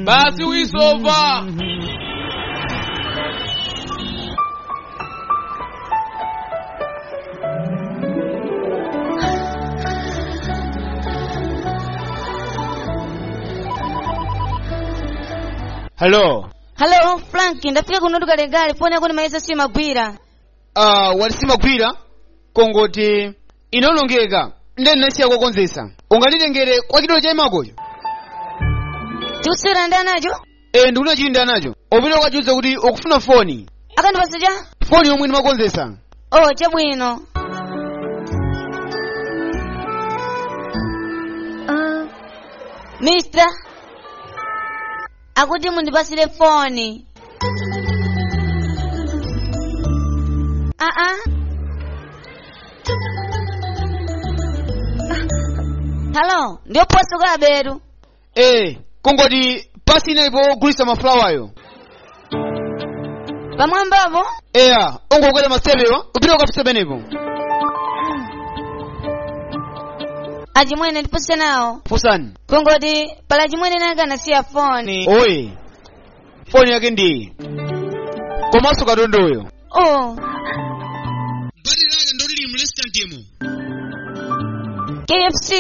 Basi wisova. Hello. Hello Frank, ndafika kuno tukalekale, foni yako ndimayesa simagwira. Ah, walisimagwira kongoti inonongeka ndeni nasiya kokonzesa. Unganditengere kwa chidolo cha imakocho. Tikusera ndi anacho? Eh, ndikuna chili ndi anacho. Opita ukachiuza kuti ukufuna foni. Akandipasa cha? Foni yomwe ndimakonzesa. Oh, chabwino. Mister, akuti mundipasire foni. Ah ah. Hello, ndiyo poso kaberu. Eh, kongoti pasi inalipo ogulitsa mafulawayo. Pamwambapo? Eya, ungokwera masepewa, upita ukafisa penepo. Achimwene ndipuse nawo. Fusani. Kongoti pala chimwene nake anasiya foni. Oye. Foni yake ndi. Komanso katondoyo. Oh. KFC?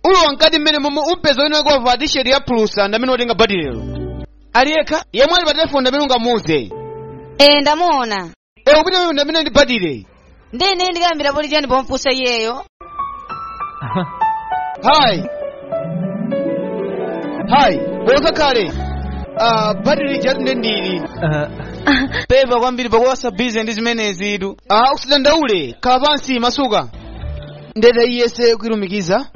Ulo wankati mmene momwe umpeza wina wake wava t-shirt ya pulusa ndamene watenga batirelo. Aliyekha yemwe ali pa telefoni ndamene ungamuuze. Eh, ndamuona. Eh, upita mmene ndamene ndi batire. Ndine ndikayambira poli chani pomfunsa iyeyo. Hi. Hi, boza kale. Ah, batiri jatu ndendili. Pepa kwambiri pakuwasa busy ndi zimenezi idu. Ah, usidandaule, khala pansi masuka. Ndeta iyese kuilumikiza.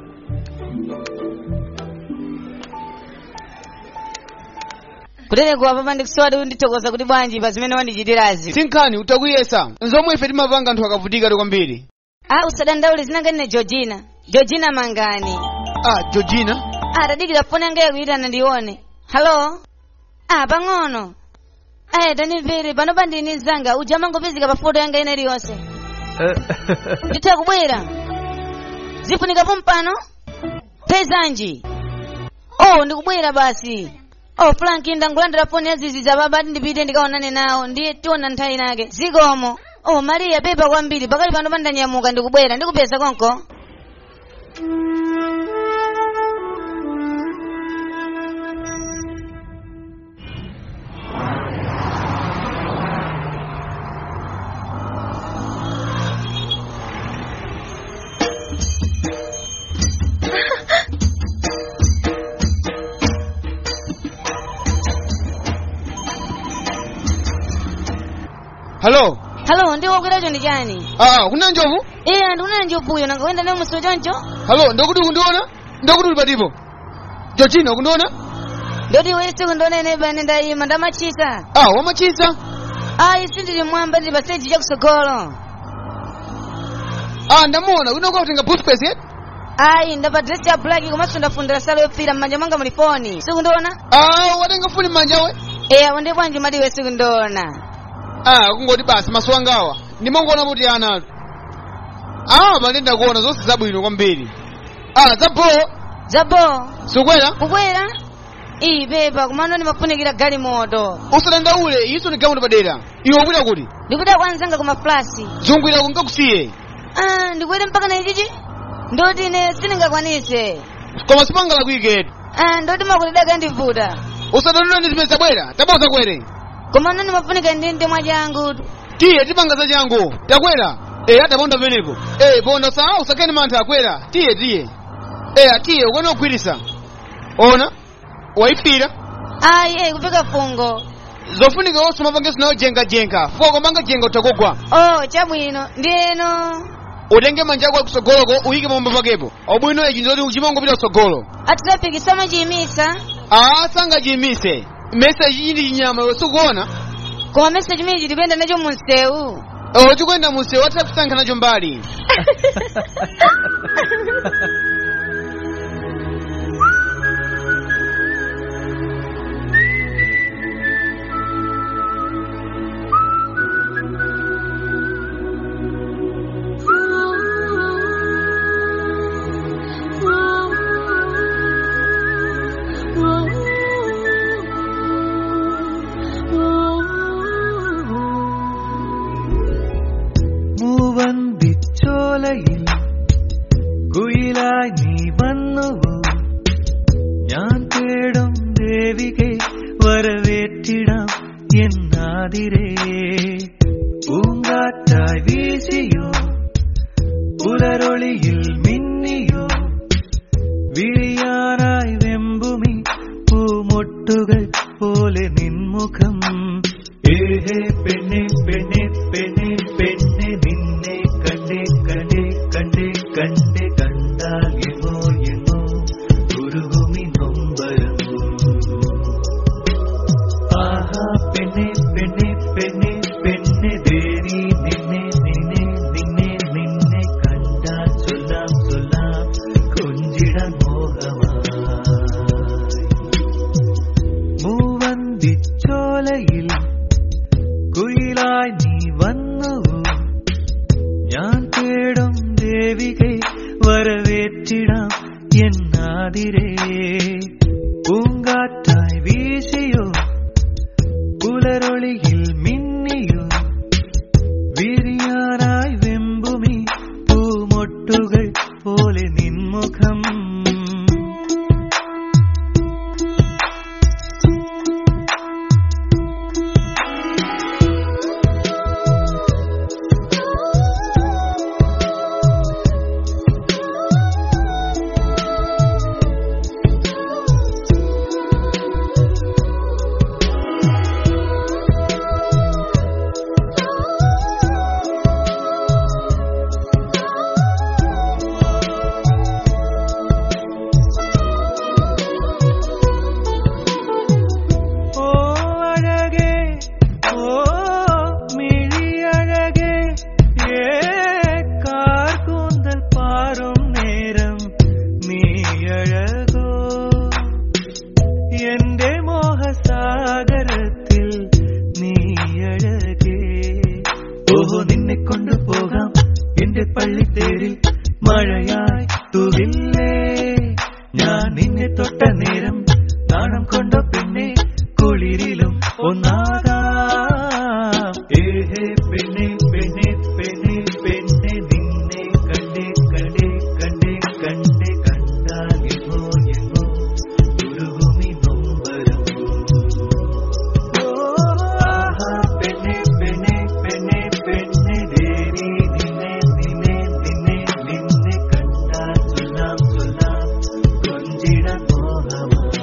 Kutereko papa ndikusowa kuti ndithokoza kuti bwanji pa zimene wandichitirazi. Sinkhani utakuyesa. Nzomwe ife timapanga anthu akavutika kwambiri. Ah, usadandaule zinanga ndine Georgina. Georgina Mangani. Ah, Georgina. Ah, tadikira foni yanga yakuyitana ndione. Hello? Ah, pang'ono. Ayi, tandimvere, pano pandini mzanga, uja amangopezeka pa foto yanga ina iliyonse. Nditha kubwera. Zifunika pompano? Pezanji. Oh, ndikubwera basi. Oh, Frank, ndangolandira foni ya zizi za baba ati ndipite ndikaonane nawo, ndiye tiona nthawi nake. Zikomo. Oh, Maria, pepa kwambiri, pakali pano pandanyamuka ndikubwera, ndikupeza konko. Hello. Hello, ndiwo wakweracho ndi chani? Ah, kuna njovu? Eh, ndikuna njovuyo, nangakuyenda nayo muso choncho? Hello, ndokuti ukundiona? Ndokuti uli patipo? Georgina, ukundiona? Ndoti iwe sikundiona ine bane ndayima ndamachisa. Ah, wamachisa? Ayi, sindili mwamba ndili pa stage chakusogolo. Ah, ndamuona, wina ukatenga briefcase yet? Ayi, ndapa dress ya black komanso ndafundira salo yofira m'manja mwanga muli foni. Sikundiona? Ah, watenga foni m'manja we? Eh, apo ndi bwanji mati iwe sikundiona. Ah, kungoti basi maso angawa. Ndimangoona kuti ana atu. Ah, pali ndakuona zonse zabwino kwambiri. Ah, zabo. Zabo. Sukwera? Kukwera? Iyi pepa, kumano ndimafunikira galimoto. Usadandaule, iso ni galimoto padera. Iwe ukupita kuti? Ndikupita kwa anzanga kuma flasi. Zungwira kungakusiye. Ah, ndikwere mpaka na ichichi? Ndoti ine sindingakwanise. Koma sipangala kuiketu. Ah, ndoti makulidaka ndivuta. Usadandaule ndi zimene zabwera, taboza kwere. Komano ndimafunika ndinde mwachangu. Tiye tipanga za changu. Takwera. Eh, ataponda penepo. Eh, ponda saa usakeni mantha akwera. Tiye tiye. Eh, tiye ukona kugwirisa. Ona? Waifira? Ayi, eh, kupika fungo. Zofunika onse mapangenso nayo jengajenga fuwa komanga jenga utakugwa. Oh, chabwino ndiyeno Utenge manja ako akusogoloko uyike pamwamba pakepo. Obwino ichi ndizoti uchimangopita kutsogolo. Atrafiki samachiyimitsa. Aa, sangachiyimitse. Mesa ichi ndi chinyama iwe sukuona. Koma mesa chimenechi tikuyenda nacho munsewu. Oh, tikuyenda munsewu atrafiki sankha nacho mbali. മൂവന്തിച്ചോലയിൽ കുയിലായി നീ വന്നുവോ ഞാൻ തേടും ദേവികെ വരവേറ്റിടാം എന്നാതിരേ പൂങ്കാറ്റായി വീശിയോ പുലരൊളിയിൽ മിന്നിയോ വിരിയാനായി വെമ്പുമി പൂമൊട്ടുകൾ പോലെ നിൻമുഖം ഏഹേ പെണ്ണെ പെണ്ണെ പെണ്ണെ പെണ്ണെ നിന്നെ കണ്ടേ കണ്ടേ കണ്ടേ കണ്ടേ കണ്ടാൽ എങ്ങോ എങ്ങോ ഉരുകുമി നൊമ്പരം ആഹാ പെണ്ണെ പെണ്ണെ പെണ്ണെ പെണ്ണെ ദേവി നിന്നെ നിന്നെ നിന്നെ നിന്നെ കണ്ടാൽ ചൊല്ലാം ചൊല്ലാം കൊഞ്ചിടാൻ മോഹമായി മൂവന്തിച്ചോലയിൽ കുയിലായി നീ വന്നുവോ ഞാൻ തേടും ദേവികെ വരവേറ്റിടാം എന്നാതിരേ പൂങ്കാറ്റായി വീശിയോ പുലരൊളിയിൽ മിന്നിയോ വിരിയാനായി വെമ്പുമി പൂമൊട്ടുകൾ പോലെ നിൻമുഖം ഓ അഴകേ ഓ മിഴിയഴകേ ഏ കാർകൂന്തൽ പാറും നേരം നീ അഴകോ എന്റെ മോഹസാഗരത്തിൽ നീ അഴകേ ഓഹോ നിന്നെ കൊണ്ടുപോകാം എന്റെ പള്ളിത്തേരിൽ മഴയായി തൂകില്ലേ ഞാൻ നിന്നെ തൊട്ട നേരം നാണം കൊണ്ട പെണ്ണെ കുളിരിലും ഒന്നാകാം ഏഹേ പെണ്ണെ പെണ്ണെ പെണ്ണെ പെണ്ണെ നിന്നെ കണ്ടേ കണ്ടേ കണ്ടേ കണ്ടേ കണ്ടാൽ എങ്ങോ എങ്ങോ ഉരുകുമി നൊമ്പരം ആഹാ പെണ്ണെ പെണ്ണെ പെണ്ണെ പെണ്ണെ ദേവി നിന്നെ നിന്നെ നിന്നെ നിന്നെ കണ്ടാൽ ചൊല്ലാം ചൊല്ലാം കൊഞ്ചിടാൻ മോഹമായി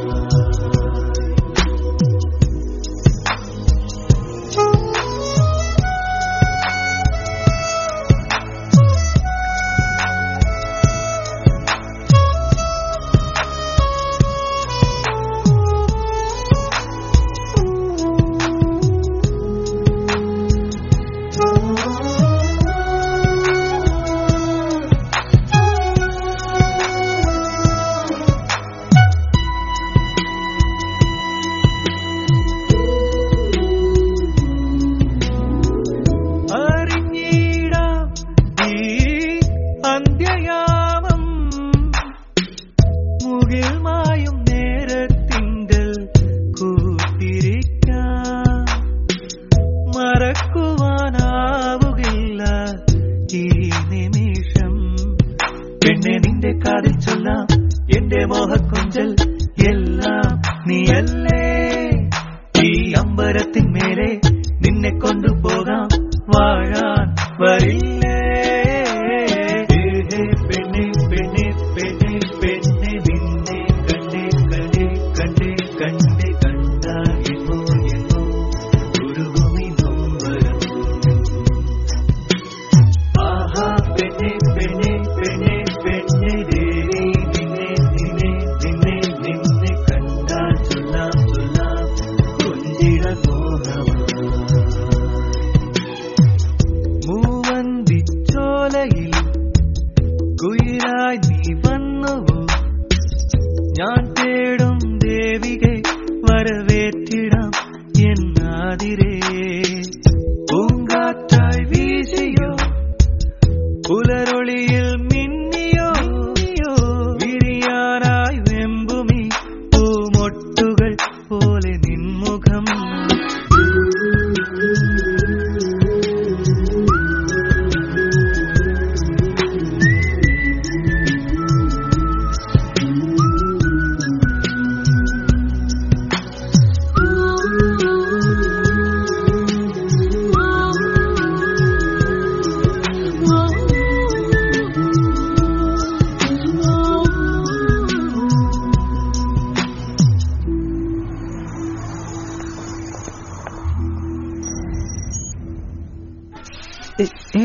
അറിഞ്ഞിടാം ഈ അന്ത്യയാമം മുകിൽ മായും നേരത്തിങ്കൽ കൂട്ടിരിക്കാം മറക്കുവാനാവുകില്ല ഈ നിമിഷം പെണ്ണെ നിന്റെ കാതിൽ ചൊല്ലാം എന്റെ മോഹക്കൊഞ്ചൽ എല്ലാം നീയല്ലേ ഈ അമ്പരത്തിന്മേലെ നിന്നെ കൊണ്ടുപോകാം വാഴാൻ വരില്ലേ ഏഹേ പെണ്ണെ പെണ്ണെ പെണ്ണെ പെണ്ണെ നിന്നെ കണ്ടേ കണ്ടേ കണ്ടേ കണ്ടേ കണ്ടാൽ എങ്ങോ എങ്ങോ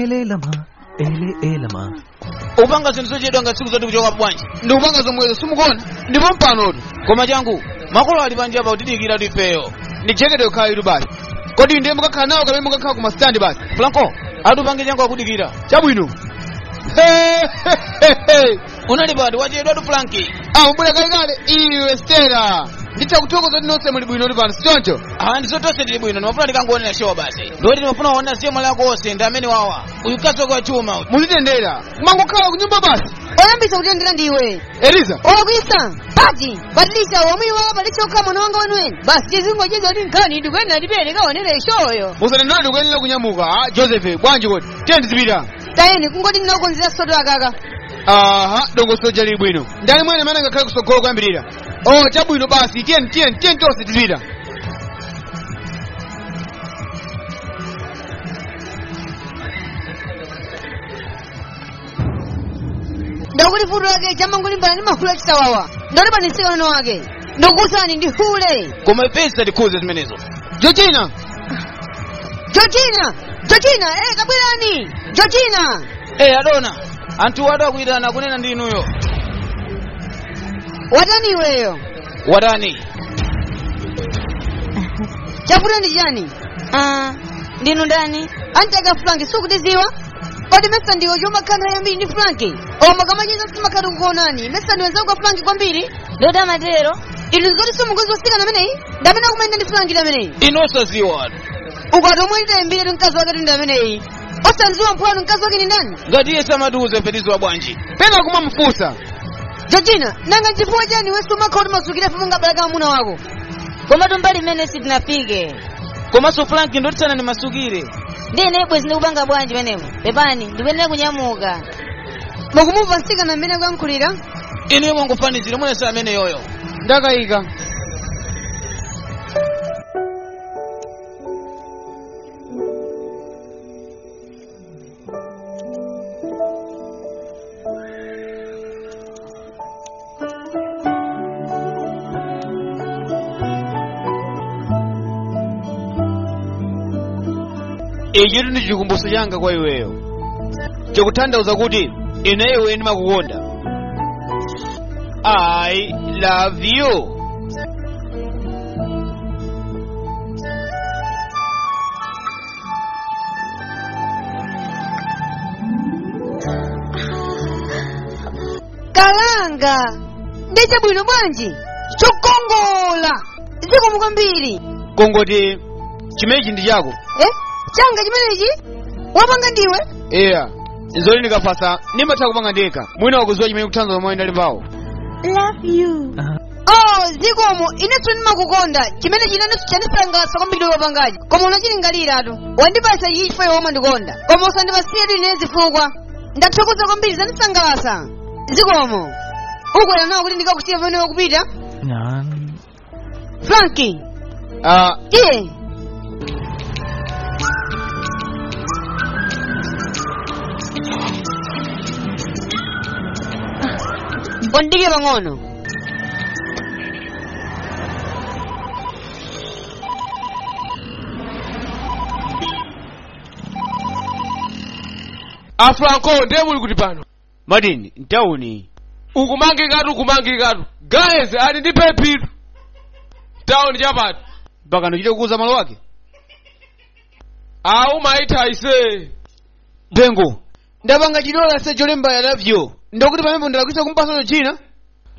ഏലേലമാ ഏലേ ഏലമാ Upanga zinthu zochedwa nga tsiku zoti kuchoka bwanji. Ndikupanga zomwezo simukuona. Ndipo mpanotu. Koma changu, makolo ali panja apa kutidikira tifeyo. Ndi jekete yokhayo itu basi. Kodi ndiye mukakhala nawo kapena mukakhala ku masitandi basi? Franco, atupange changu akudikira. Chabwino. Unali pati wachedwa tu Franki. Ah, mubwera kalekale iwe Stella. Nditha kuthokoza kuti nonse muli bwino pano, sichoncho? Ah, ndizotonse tili bwino, ndimafuna tikangoonera show basi. Ndoti ndimafuna kuona sehemu lako onse ndi amene wawa. Uyu kasoka chuma uyu. Muzitendera. Mangokhala ku nyumba basi. Oyambisa kutendera ndiwe. Eliza. Olakwisa. Pati, badilisha wamwi wawa badilisha okha mwana wanga weniweni. Basi chizingo chizo ndi nkhani ndikuyenera ndipere kaonere shoyo. Musanenera ndikuyenera kunyamuka. Ah, Joseph, bwanji kodi? Tiye ndizipita. Tayeni kungoti ndinakukonzera soto akaka. Aha, dongosolo jali bwino. Ndani mwene amene angakhale kusogolo kuyambirira. Oh, chabwino basi, tiyeni tiyeni tiyeni tonse tizipita. Ndakuti futu lake chamangulimbana ndi mahule achisawawa. Ndalipanisika weno wake. Ndikukusani ndi hule. Koma pesa tikhuze zimenezo. Georgina. Georgina! Georgina, kabwerani! Georgina! Adona. Anthu wadu akuyitana kunena ndi inuyo. Watani iweyo? Watani? Chavuta ndi chani? Ah, ndinu ndani? Antaka Frank sukutiziwa? Kodi mesa ndiwe chomakhala yambiri ndi Frank? Oma kamacheza simakhala kukuonani. Mesa ndiwe nzako Frank kwambiri? Ndoti amatero. Inu zoti simukuzi wasikana ameneyi? Ndamene akumayenda ndi Frank ameneyi. Inu osaziwa atu. Ukati omwe nditayambire tu mkazi wake ndi ameneyi. Osanziwa mphwanu mkazi wake ndi ndani? Ngati iye samatiuza ife tiziwa bwanji. Pena kumamfunsa. Georgina, nanga nchifukwa chani iwe sumakhala kuti masukira ife mungabalaka mwamuna wako? Koma tumbali mmene sitinafike. Komanso Frank ndotitsana ndimasukire. Ndine ibwe zindikupanga bwanji menepo. Pepani, ndikuyenera kunyamuka. Mukumumva msikana mmene akuyankhulira? Inuyo mwangofanizira mwene amene yoyo. Ndakayika. Ichi ndi chikumbutso changa kwa iweyo. Chikutanthauza kuti ine iwe ndimakukonda. I love you. Kalanga! Ndiche bwino bwanji? Chokongola! Zikomo kwambiri. Kongoti chimenechi ndi chako. Eh? Changa chimenechi? Wapanga ndiwe? Iya. Nzoli ndikafasa ndimatha kupanga ndekha. Mwina wakuziwa chimene kuthandiza pamwe ndali pawo. Love you. Oh, zikomo inenso ndimakukonda chimene chinanenso chandisangalatsa kwambiri wapangachi koma unachilingaliratu wandipasa ichi chifukwa iwe umandikonda koma usandipasiyetu ine zifukwa ndathokoza kwambiri zandisangalatsa zikomo ukwera nawo kuti ndikakusiya pamene wakupita ഞാൻ Franki Ah, tiye Ondike pang'ono. Afranco ndiye muli kuti pano. Martin, mtawuni. Ukumangikatu ukumangikatu. Guys, ali ndi pepitu. Town chapati. mpaka ndichite kukuza malo ake. Au maitha ise. Bengo. Ndapanga chidola se cholemba ya love you. Ndakuti pamene ndalakwitsa kumpasa china.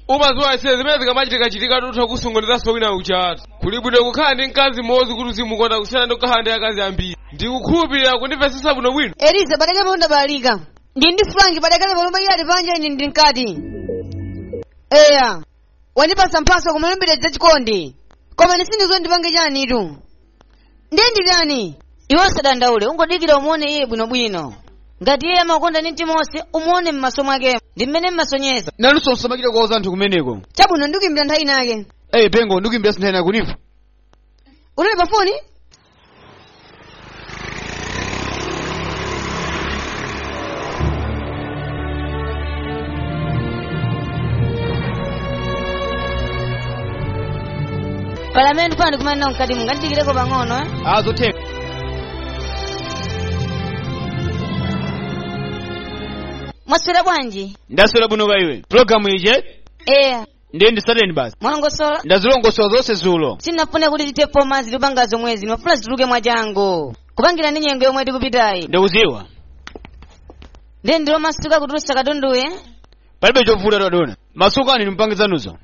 Umazuwa ise zimene zikamachitika chitika tutha kusunguliraso wina uchatu. Kuli bwino kukhala ndi mkazi mmodzi kuti uzimukonda kusiyana ndi kukhala ndi akazi ambiri. Ndikukhulupirira kundimvetsetsa bwino bwino. Eliza padakale pano ndabalalika. Ndi ndi Frank padakale pano pali panja ine ndi mkati. Eya. Wandipasa mphaso koma lumbira zachikondi. Koma ndisindizo ndipange chani itu. Ndiye ndi chani? Iwe usadandaule ungodikira umuone iye bwinobwino. Ngati iye amakonda ndi mtima wonse umuone m'maso mwake ndi mmene mmasonyeza. Nanunso usamachite kuwauza anthu kumeneko. Chabwino ndikuimbira nthawi inake. Eh, Bengo ndikuimbira nthawi inake kunifu. Unali pa foni? Palamenti pano kumene mkati mungandidikireko pang'ono eh? Ah, zotheka. Mwaswera bwanji? Ndaswera bwino ka iwe. Programu ije? Eya. Ndiye ndisateni basi. Mwalongosola? Ndazilongosola zonse zulo. Sinafune kuti tite 4 months tipanga zomwezi, ndimafuna zituluke mwachangu. Kupangira ndi nyengo yomwe tikupitayi. Ndikuziwa. Ndiye ndilo masuka kutulutsa katunduye? Palibe chovuta tadona. Masukani nimpange zanuzo.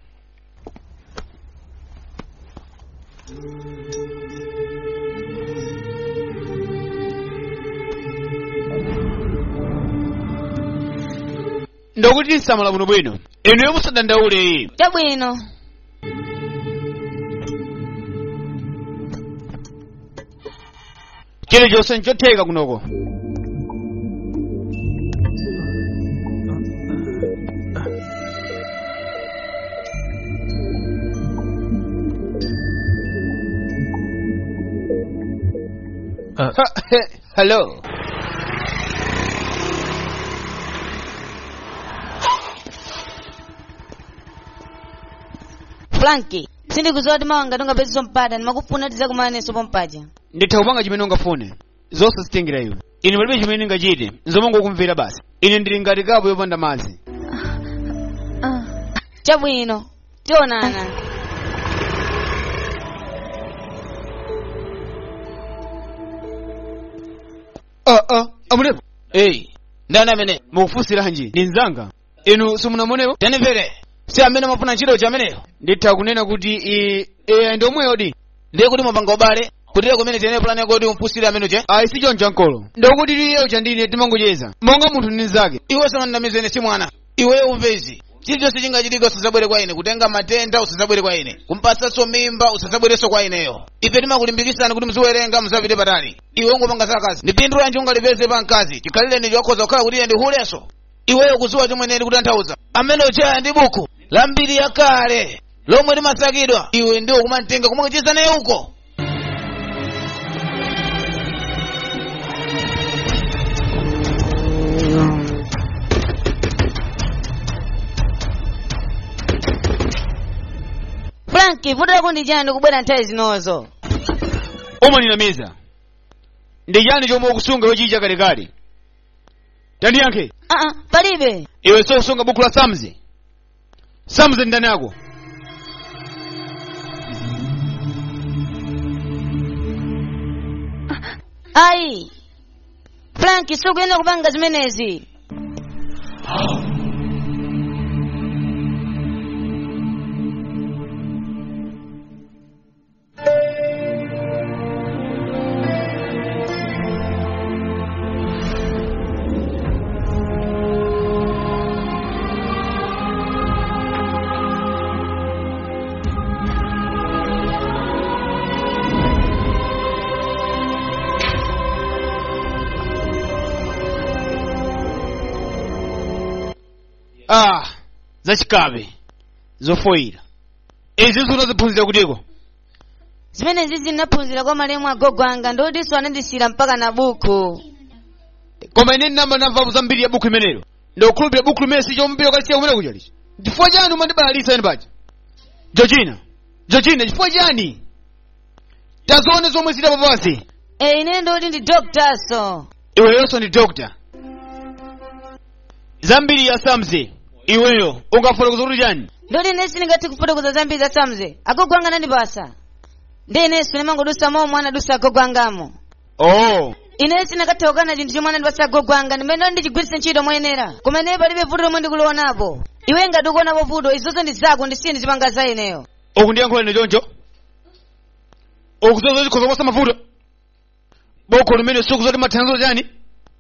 Ndokuti samala bwino bwino. Inu musadandaule iyi. Chabwino. Chilichonse nchotheka kunoko. Hello. Frankie, sindikudziwa kuti mawa ngati ungapeze mpata ndimakufuna tidzakumananso pompaja. Nditha kupanga chimene ungafune. Zonse zitengera iwe. Ine palibe chimene ndingachite. Nzomangokumvera basi. Ine ndili ngati kapu yopanda madzi. Chabwino. Tionana. Amunepo. Eyi, ndani amene? Mukufunsiranji? Ndi mnzanga. Inu simunamuonepo? Tandimvere. Si amene amafuna ntchito uja ameneyo? Nditha kunena kuti ndi omweyo di. Ndiye kuti mwapanga ubale, kutira kumene tiyene plan yako kuti umphusire amene uja? Ayi si choncho ankolo. Ndikuti iye uja ndine timangocheza. Monga munthu ndi mnzake. Iwe usamandinamize ine si mwana. Iweyo umve izi. Chilichonse chingachitika usadzabwere kwa ine, kutenga matenda usadzabwere kwa ine, kumpatsanso mimba usadzabwerenso kwa ineyo. Ife timakulimbikitsani kuti muziwerenga musapite patali. Iwe ungopanga zakazi. Ndi phindu lanji ungalipeze pa mkazi? Chikhalireni chokhoza kukhala kuti iye ndi hulenso. Iweyo kudziwa chomwe ine ndikutanthauza. Amene uja ndi buku la mbiri yakale lomwe limasakidwa. Iwe ndiwo kumamtenga kumakacheza naye uko. Frankie, vuto lako ndi chani kubwera nthawi zinozo? Umaninamiza. Ndi chani chomwe ukusunga wechicha kalekale? Tandiyankhe. Palibe. Iwe sokusunga buku la Samzi. Samzi ndani yako. Ayi. Frankie, sukuyenda kupanga zimenezi. Zachikabe. Zofoyira. Izi unaziphunzira kutiko. Zimenezi zinaphunzira kwa malemu agogo anga ndodiso anandisira mpaka na buku. Koma ine ndinamba ndamvapo zambiri ya buku imenelo. Ndikukhulupirira buku limene si chombiro kalisiya kumene kuja lichi. Chifukwa chani umandibalalisa ine paja? Georgina. Georgina, chifukwa chani? Tazione zomwe zili apo pansi. Ine ndoti ndi doctor so. Iweyonso ndi doctor. Zambiri ya Samzi. Iweyo ungafotokoza kuti chani? Ndoti ine sindingathe kufotokoza zambiri za Samzi. Agogo anga anandipasa. Ndi inenso ndimangodusa momwe anadusa agogo angamo. Oh. Ine sindingathe kukana chinthu chomwe anandipasa agogo anga ndimene ndichigwiritse ntchito moyenera. Koma ine palibe vuto lomwe ndikulionapo. Iwe ngati ukuonapo vuto izonso ndi zako ndisiye ndizipanga za ineyo. Ukundiyankhula ine choncho? Ukuzoza chikhoza kuposa mavuto? Boko limene sukuzoti mathandizo chani?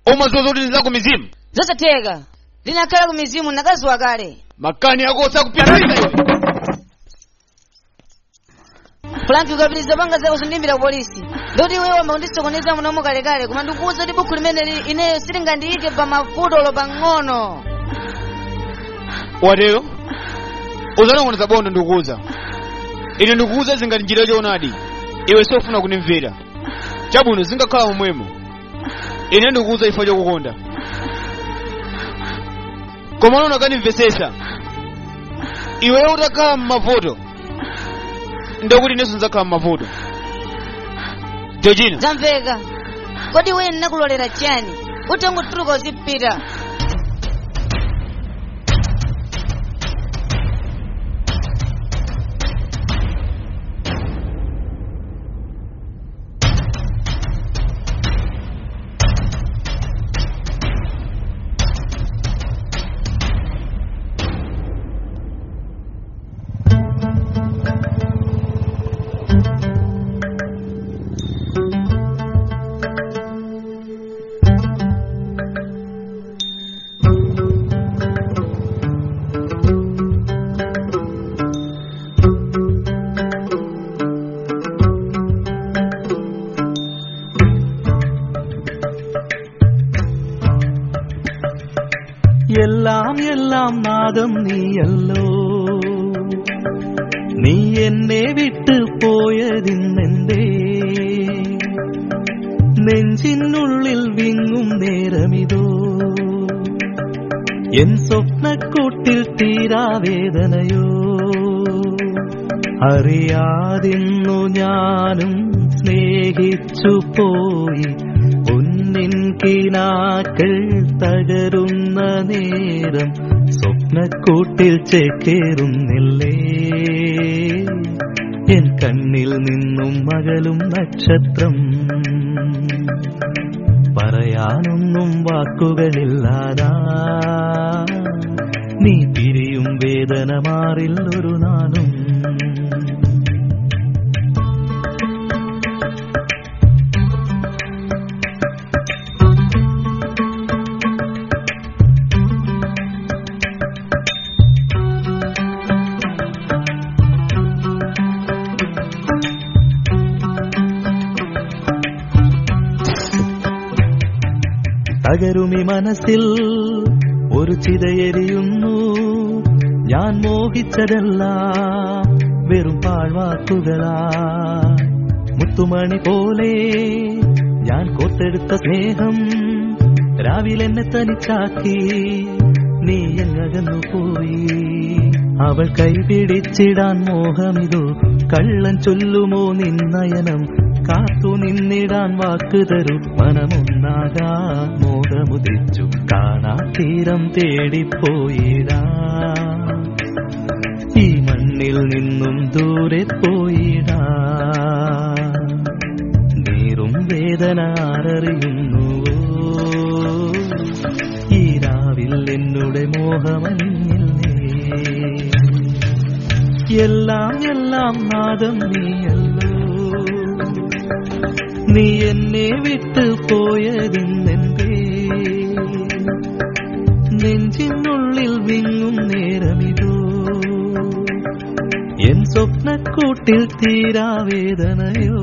Umazoza kuti ndi zako mizimu. Zosatheka. Ndinakhala ku mizimu ndakaziwa kale. Makani ako osakupyataliza iwe. Frank ukapitiriza panga zako zindimbira ku polisi. Ndoti iwe wamba kundisokoneza munomo kalekale koma ndikuwuza kuti buku limene ineyo silingandiyike pa mavuto pang'ono. Watero? Uzanong'oneza bondo ndikuwuza. Ine ndikuwuza zingati njira choonadi. Iwe sofuna kundimvera. Chabwino zingakhala momwemo. Ine ndikuwuza ifo chokukonda. Koma unoona kandimvesesa. Iweyo utakhala m'mavuto. Ndikuti inenso ndidzakhala m'mavuto. Georgina. Zamveka. Kodi iwe ndinakulolera chani? Utangotuluka uzipita. നീയല്ലോ. നീ എന്നെ വിട്ടു പോയതിന്നെന്തേ? നെഞ്ചിനുള്ളിൽ വിങ്ങും നേരമിതോ, എൻ സ്വപ്നക്കൂട്ടിൽ തീരാവേദനയോ. അറിയാതിന്നു ഞാനും സ്നേഹിച്ചു പോയി, പൊന്നിൻ കിനാക്കൾ തകരുന്ന നേരം സ്വപ്നക്കൂട്ടിൽ ചേക്കേറുന്നില്ലേ. എൻ കണ്ണിൽ നിന്നും മകളും നക്ഷത്രം, പറയാനൊന്നും വാക്കുകളില്ലാതാ നീ പിരിയും വേദന മാറില്ലൊരു നാളും. തകരുമി മനസ്സിൽ ഒരു ചിതയെരിയുന്നു, ഞാൻ മോഹിച്ചതെല്ലാം വെറും പാഴ്വാക്കുകളാ. മുത്തുമണി പോലെ ഞാൻ കോർത്തെടുത്ത സ്നേഹം രാവിലെന്നെ തനിച്ചാക്കി നീ എങ്ങകന്നു പോയി. അവൾ കൈപിടിച്ചിടാൻ മോഹമിതോ, കള്ളൻ ചൊല്ലുമോ നിന്നയനം, കാത്തു നിന്നിടാൻ വാക്ക് തരൂ, മനമൊന്നാകാ മോഹമുദിച്ചു കാണാ തീരം തേടിപ്പോയിടാ, ഈ മണ്ണിൽ നിന്നും ദൂരെ പോയിടാ. നീറും വേദന ആരറിയുന്നുവോ, ഈ രാവിൽ എന്നുടെ മോഹമഞ്ഞില്ലേ. എല്ലാം എല്ലാം നാദം നീയല്ലോ, നീ എന്നെ വിട്ടു പോയതിന്നെന്തേ? നെഞ്ചിനുള്ളിൽ വിങ്ങും നേരമിതോ, എൻ സ്വപ്നക്കൂട്ടിൽ തീരാവേദനയോ.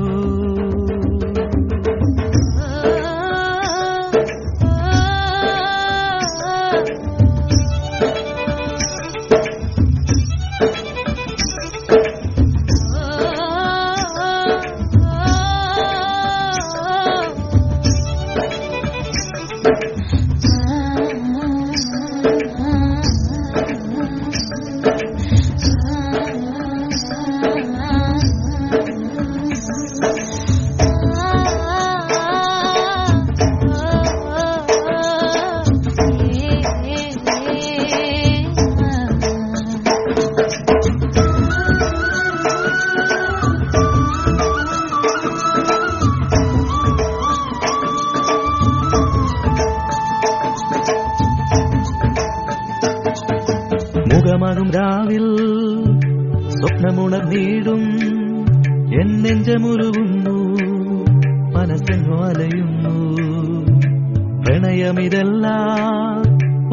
മുഖമാകും രാവിൽ സ്വപ്നമുണർന്നീടും, എൻ നെഞ്ചമുരുകുന്നു മനസ്സെങ്ങോ അലയുന്നു. പ്രണയമിതല്ല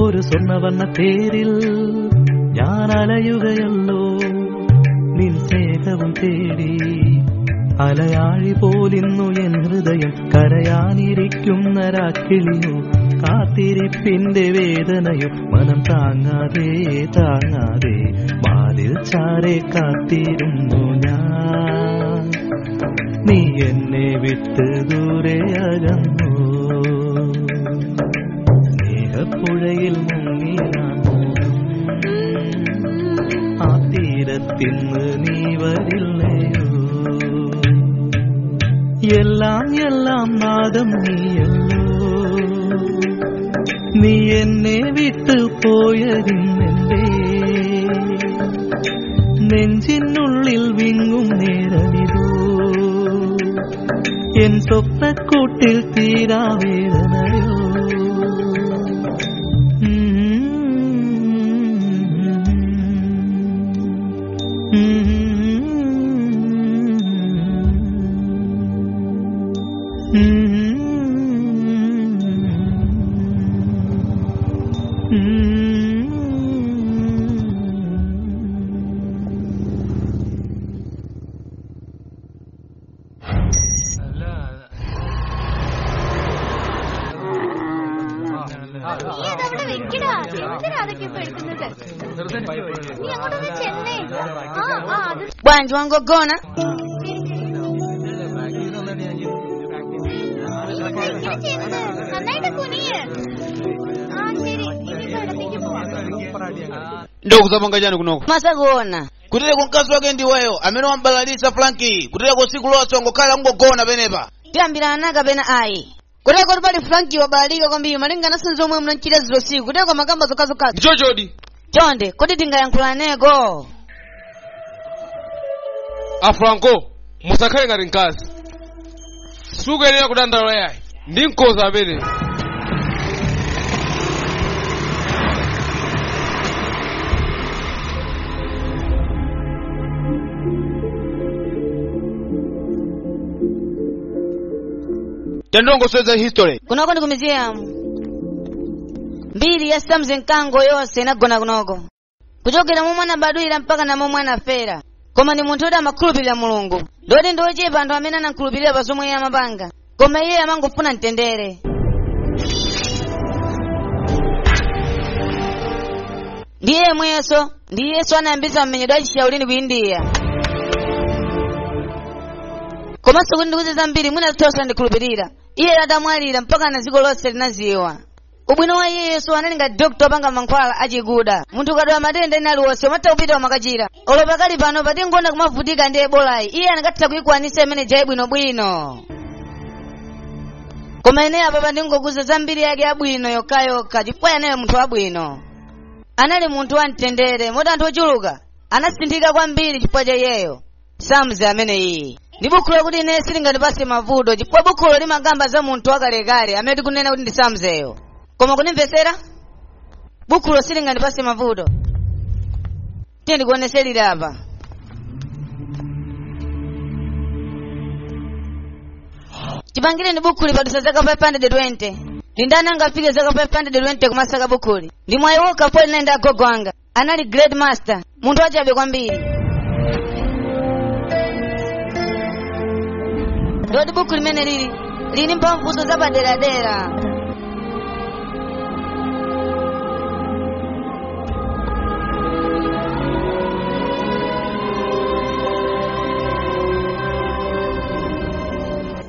ഒരു സ്വർണ്ണവർണ്ണ തേരിൽ ഞാൻ അലയുകയല്ലോ നിൻ സ്നേഹവും തേടി. അലയാഴി പോലിന്നു എൻ ഹൃദയം കരയാനിരിക്കുന്ന രാക്കിളിയോ, കാത്തിരിപ്പിന്റെ വേദനയും മനം താങ്ങാതെ താങ്ങാതെ വാതിൽ ചാരെ കാത്തിരുന്നു ഞാൻ. നീ എന്നെ വിട്ട് ദൂരെ അകന്നു, സ്നേഹപ്പുഴയിൽ മുങ്ങി ഞാൻ ആ തീരത്തിന്ന് നീ വരില്ലയോ. എല്ലാം എല്ലാം നാദം നീയല്ലോ, നീ എന്നെ വിട്ടു പോയതിന്നെന്തേ? നെഞ്ചിനുള്ളിൽ വിങ്ങും നേരമിതോ, എൻ സ്വപ്നക്കൂട്ടിൽ തീരാവേദനയോ. Bwanji wangogona? Ndokuzapanga chani kunoko? Masakuona. Kutereko mkazi wake ndiweyo amene wambalalisa Franki. Kutereko siku lonse wangokhala ungogona penepa. Tiyambirana kapena ayi. Kuteko pali Franki wabalika kwambiri malingana ndi zomwe munachita dzulo usiku. Kuteko makamba zokhazokhazo. Ndichochodi. Chonde, kodi tingayankhulaneko? A Franco, musakhale ngati mkazi. Sukuyenera kudandaula yayi. Ndi mkoza amene. Tandongosweza history. Kunoko ndi ku museum. Mbiri ya Samson Kango yonse inagona kunoko. Kuchokera momwe anabadwira mpaka na momwe anafera. Koma ndi munthu woti amakhulupirira Mulungu. Ndoti ndi ochepa anthu amene anakhulupirira pa zomwe iye amapanga. Koma iye amangofuna mtendere. Ndiye yemweso, ndiyeso anayambitsa mmenyedwe achishaulini ku India. Komanso kuti ndikuze zambiri mwina zithosa ndikhulupirira. Iye atamwalira mpaka na dziko lonse linaziwa. Ubwino wa Yesu anali ngati doctor opanga mankhwala achikuda. Munthu ukadwala matenda ena aliwonse umatha kupita umakachira. Olo pakali pano patingona kumavutika ndi ebolayi. Iye anakatha kuyikwanisa imene jayi bwinobwino. Koma ine apa ndingokuza zambiri yake yabwino yokhayokha chifukwa iyeyo munthu wabwino. Anali munthu wamtendere moti anthu ochuluka anasinthika kwambiri chifukwa cha iyeyo. Samzi amene iyi. Ndi bukhulo kuti ine silingandipase mavuto chifukwa bukhulo limakamba za munthu wakalekale amene tikunena kuti ndi Samzeyo. Koma kunimvesera? Bukhulo silingandipase mavuto. Tiye ndikuoneserire apa. Chipangire ni bukhuli padusa zaka 520. Ndindani angafike zaka 520 kumasaka bukhuli. Ndi mwayi wokha pole ndinali ndi agogo anga. Anali great master, munthu wachabe kwambiri. Ndoti buku limene lili lili mphamvuso zapaderadera.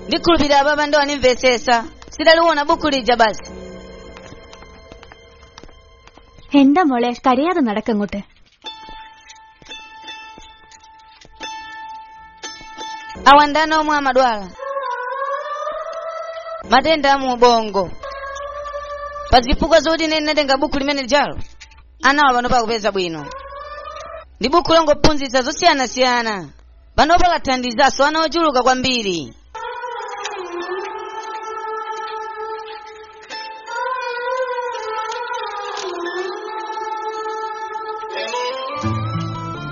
Ndikhulupirira papa ndo animvesesa. Sitaliona buku lija basi. എന്താ മോളെ കരയാതെ നടക്കങ്ങോട്ട്. Awa ndani omwe amadwala matenda amu ubongo. Pazifukwa zoti ine ndinatenga buku limene lijalo anawa pano pakupeza bwino. Ndi buku longophunzitsa zosiyanasiyana. Panopa lathandizaso ana ochuluka kwambiri.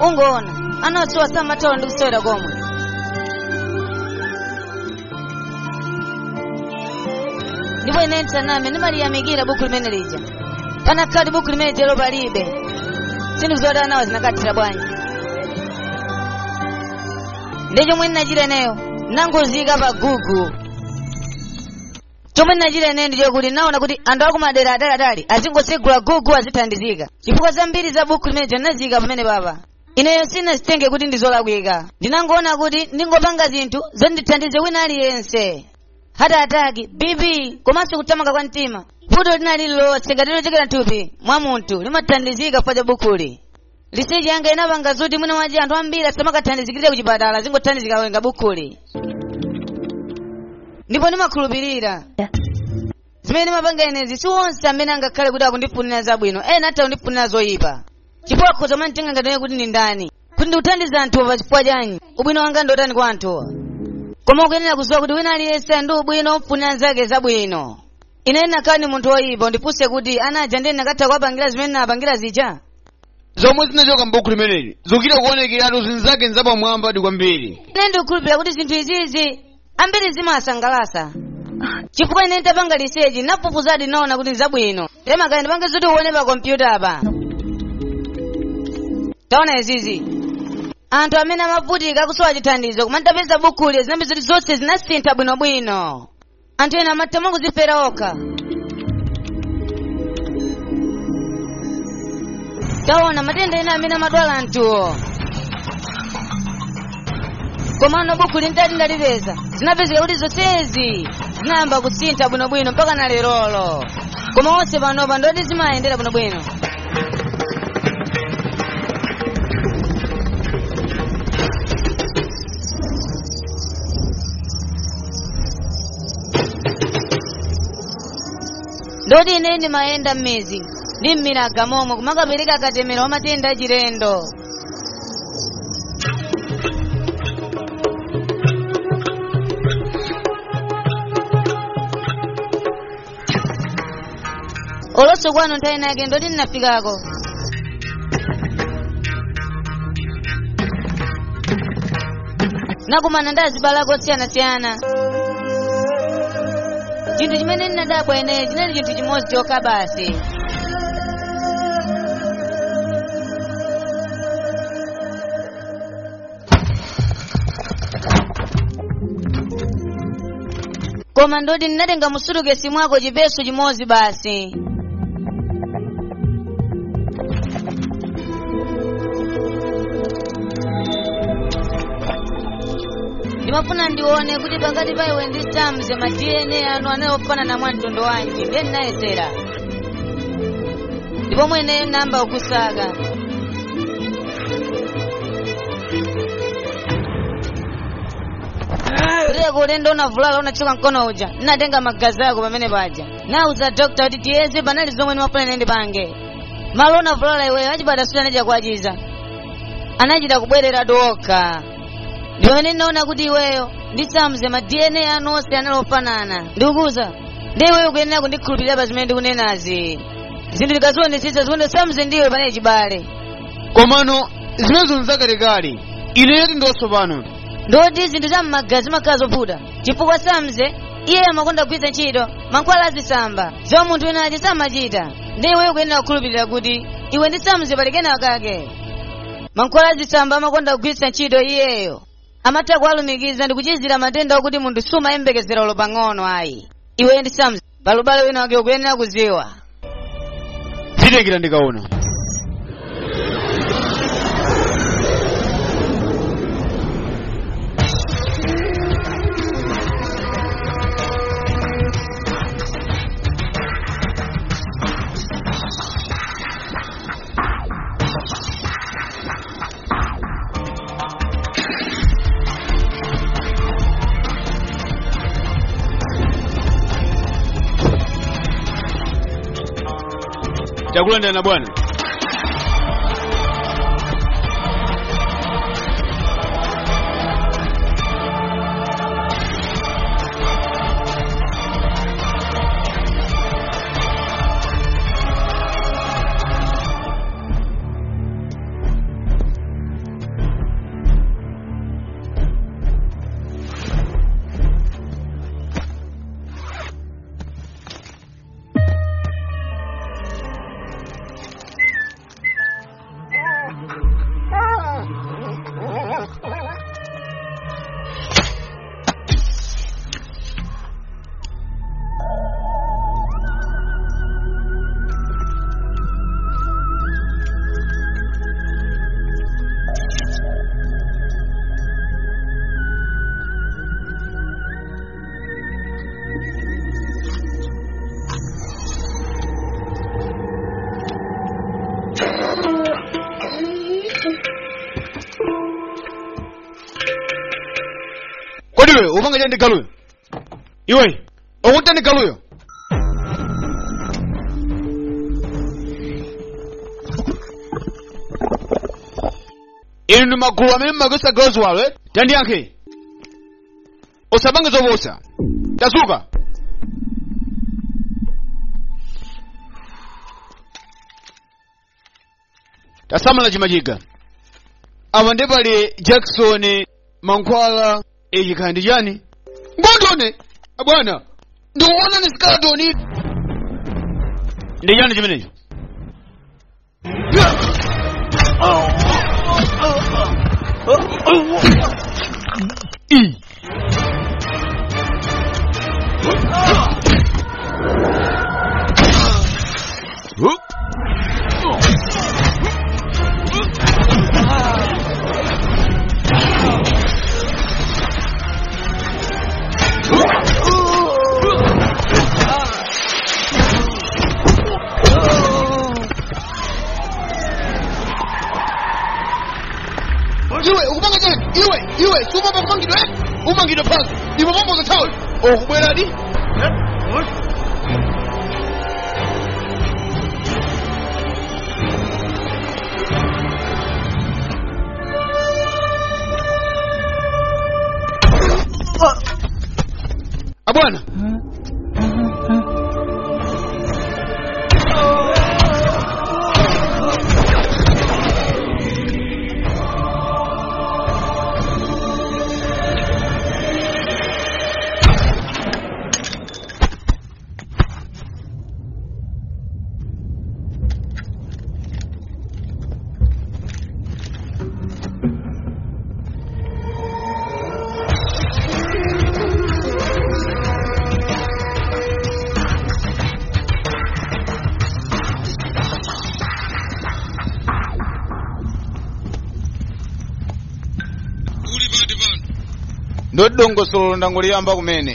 Ungoona ana osuwa samathawa ndi kusewera komwe. Ndipo ine nsaname ndimaliyamikira buku limene lija. Panakhati buku limene jelo palibe. Sindikudziwa anawa zinakathira bwanji. Ndi chomwe ndinachita ineyo nangozika pa Google. Chomwe ndinachita ineyo ndi chokuti naona kuti anthu akumadera ataliatali azingosegula Google azithandizika. Chifukwa zambiri za buku limene ndinazika pamene papa. Ineyo sinazitenge kuti ndi zolakwika. Ndinangoona kuti ndingopanga zinthu zondithandize wina aliyense. Heart attack, BP, komanso kuthamanga kwa mtima. Vuto lina lililonse ngati lochokera mthupi mwa munthu limathandizika chifukwa cha bukhuli. Research yanga inapanga zoti mwina wachi anthu ambiri asamakathandizikire ku chipatala zingothandizika kuwerenga bukhuli. Ndipo ndimakhulupirira zimene ndimapanga inezi si onse amene angakhale kuti akundifunira zabwino, ena atha kundifunira zoyipa. Chifukwa akhoza kumanditenga ngati kuti ndi ndani, kuti ndikuthandiza anthuwa pa chifukwa chanyi, ubwino wanga ndi otani kwa anthuwa. Koma ukuyenera kudziwa kuti wina aliyense ndi ubwino omfunira nzake zabwino. Ine ndinakhala ndi munthu woyipa undifunse kuti anaja ndiye ndinakatha kuwapangira zimene ndinapangira zija. Zomwe zinachoka m'buku limeneli zikukira kuonekeratu zinzake nzapamwamba di kwambiri. Ine ndikukhulupirira kuti zinthu izizi ambiri zimasangalatsa. Chifukwa ine nditapanga research ndinafufuzadi naona kuti nzabwino. Temakaya ndipange zoti uone pa kompyuta apa. Taona izizi. Anthu amene amavutika kusowa chithandizo koma nditapeza bukhuli zinambi zoti zonse zinasintha bwinobwino. Anthu ena amatha kuzifera okha. Taona matenda ena amene amadwala anthuwo. Komano buku lintati ndalipeza, zinapezeka kuti zonsezi zinayamba kusintha bwinobwino mpaka na lerolo. Koma onse panopa ndoti zimayendera bwinobwino. Ndoti ine ndimayenda m'mizi ndi m'miraga momwe kumakapereka katemera wa matenda achilendo. Olonso kwanu nthawi inake ndoti ndinafikako. Nakumana ndi azibalako osiyanasiyana. Chinthu chimene ndinadabwa ine chinali chinthu chimodzi chokha basi. Koma ndoti ndinatenga musutukesi mwako chipeso chimodzi basi. Ndimafuna ndione kuti pakati pa iwe ndi Samze ma DNA anu anayofanana mwa mtundu wanji, ndiye ndinayesera. Ndipo mwene namba ukusaka. Kuleko ulendo unavulala unachoka mkono uja, nnatenga magazi ako pamene paja. Nauza doctor kuti tiyeze panali zomwe ndimafuna ine ndipange. Malo unavulala iweyo achibada suti anacha kuachiza. Anachita kubwerera okha. Ndi pamene ndinaona kuti iweyo ndi Samze ma DNA anu onse analofanana. Ndikukuza, ndi iweyo kuyenera kundikhulupirira pa zimene ndikunenazi. Zinthu tikazionetsetsa zikuti Samze ndiwe pane chibale. Komano zimenezo nzakalekale, ineyo ndonso pano. Ndoti zinthu za m'magazi zimakhala zovuta chifukwa Samze iye amakonda kugwiritsa ntchito mankhwala azisamba zomwe munthu wina achi samachita. Ndi iweyo kuyenera kukhulupirira kuti iwe ndi Samze pali kena kake. Mankhwala azisamba amakonda kugwiritsa ntchito iyeyo, amatha kuwalumikiza ndi kuchizira matenda okuti munthu sumayembekezera ulo pang'ono ayi. Iwe ndi Samze palubale wina wake ukuyenera kuziwa. Zitengera ndikaona. Takulandana bwana. Kodi iwe upanga chani galuyo? Iwe ukutani galuyo? Inu ndi magulu amene mmakwesa galuziwalo, eh? Tandiyankhe. Usapange zopusa. Tasuka. Tasamala chimachiga. Apa ndi pali Jackson mankhwala ichi khandi chani? Ngondone! Bwana, ndikuona ni skeleton. Ndi chani chimenecho? E. Iwe ukupanga chani? Iwe iwe sumapa kumangidwa eh? Umangidwa phansi. Iwe pombo zathawe. Okubweradi? Abwana. Ndodongosolo ndangoliyamba kumene.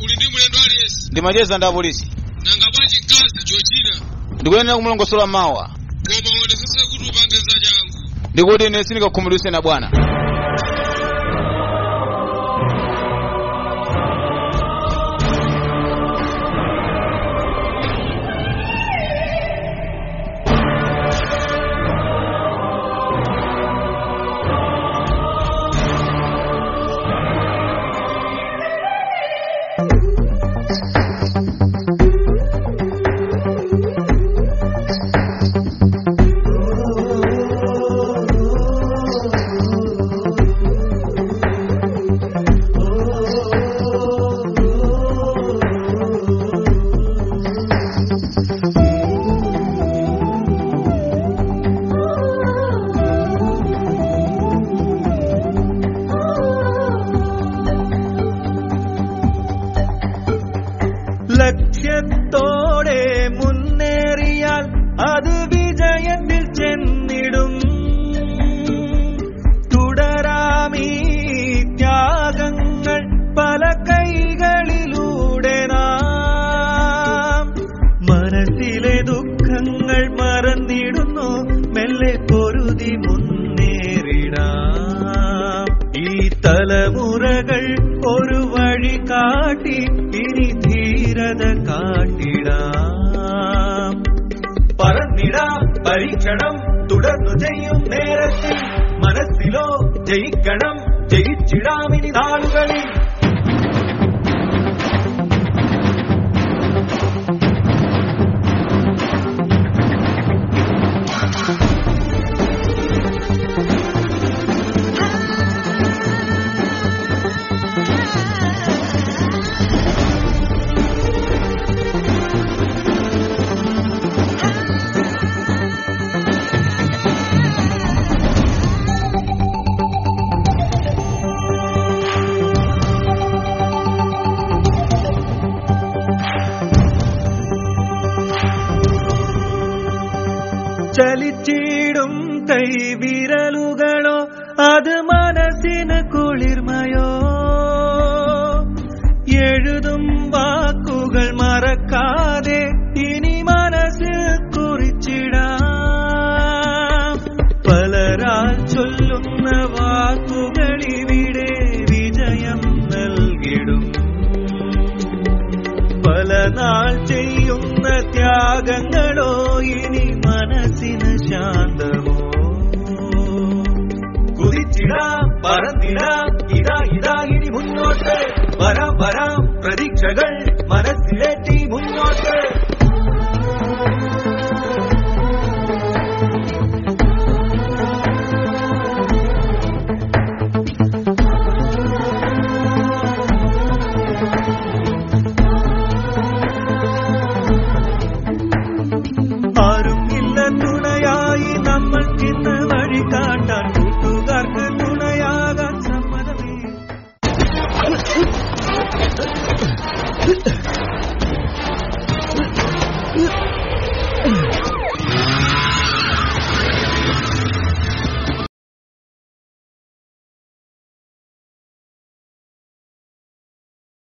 Uli ndi mlendo aliyense? Ndimacheza ndi apolisi. Nanga bwanji mkazi Georgina? Ndikuyenera kumulongosola mawa. Koma onetsetse kuti upange zachangu. Ndikuti ine sindikakhumudwitse na bwana. ലക്ഷ്യത്തോടെ മുന്നേറിയാൽ അത് വിജയത്തിൽ ചെന്നിടും. തുടരാമീ ത്യാഗങ്ങൾ പല കൈകളിലൂടെ നാം. മനസ്സിലെ ദുഃഖങ്ങൾ മറന്നിടുന്നു, മെല്ലെ പൊരുതി മുന്നേറിടാം. ഈ തലമുറകൾ ഒരു വഴി കാട്ടി ഇനി ധീരത കാട്ടിടാം. പറന്നിടാം പരീക്ഷണം തുടർന്നു ചെയ്യും നേരത്തിൽ. മനസ്സിലോ ജയിക്കണം, ജയിച്ചിടാം ഇനി നാളുകളിൽ. ചലിച്ചിടും കൈവിരലുകളോ അത് മനസ്സിന് കുളിർമയോ. എഴുതും വാക്കുകൾ മറക്കാതെ ഇനി മനസ്സിൽ കുറിച്ചിടാം. പലരാൽ ചൊല്ലുന്ന വാക്കുകളിവിടെ വിജയം നൽകിടും. പല നാൾ ചെയ്യുന്ന ത്യാഗങ്ങളോ ഇനി മനസ്സിന് ശാന്തമോ. കുതിച്ചിടാം പറന്നിടാം, ഇതാ ഇതാ ഇനി മുന്നോട്ട്. വരാം വരാം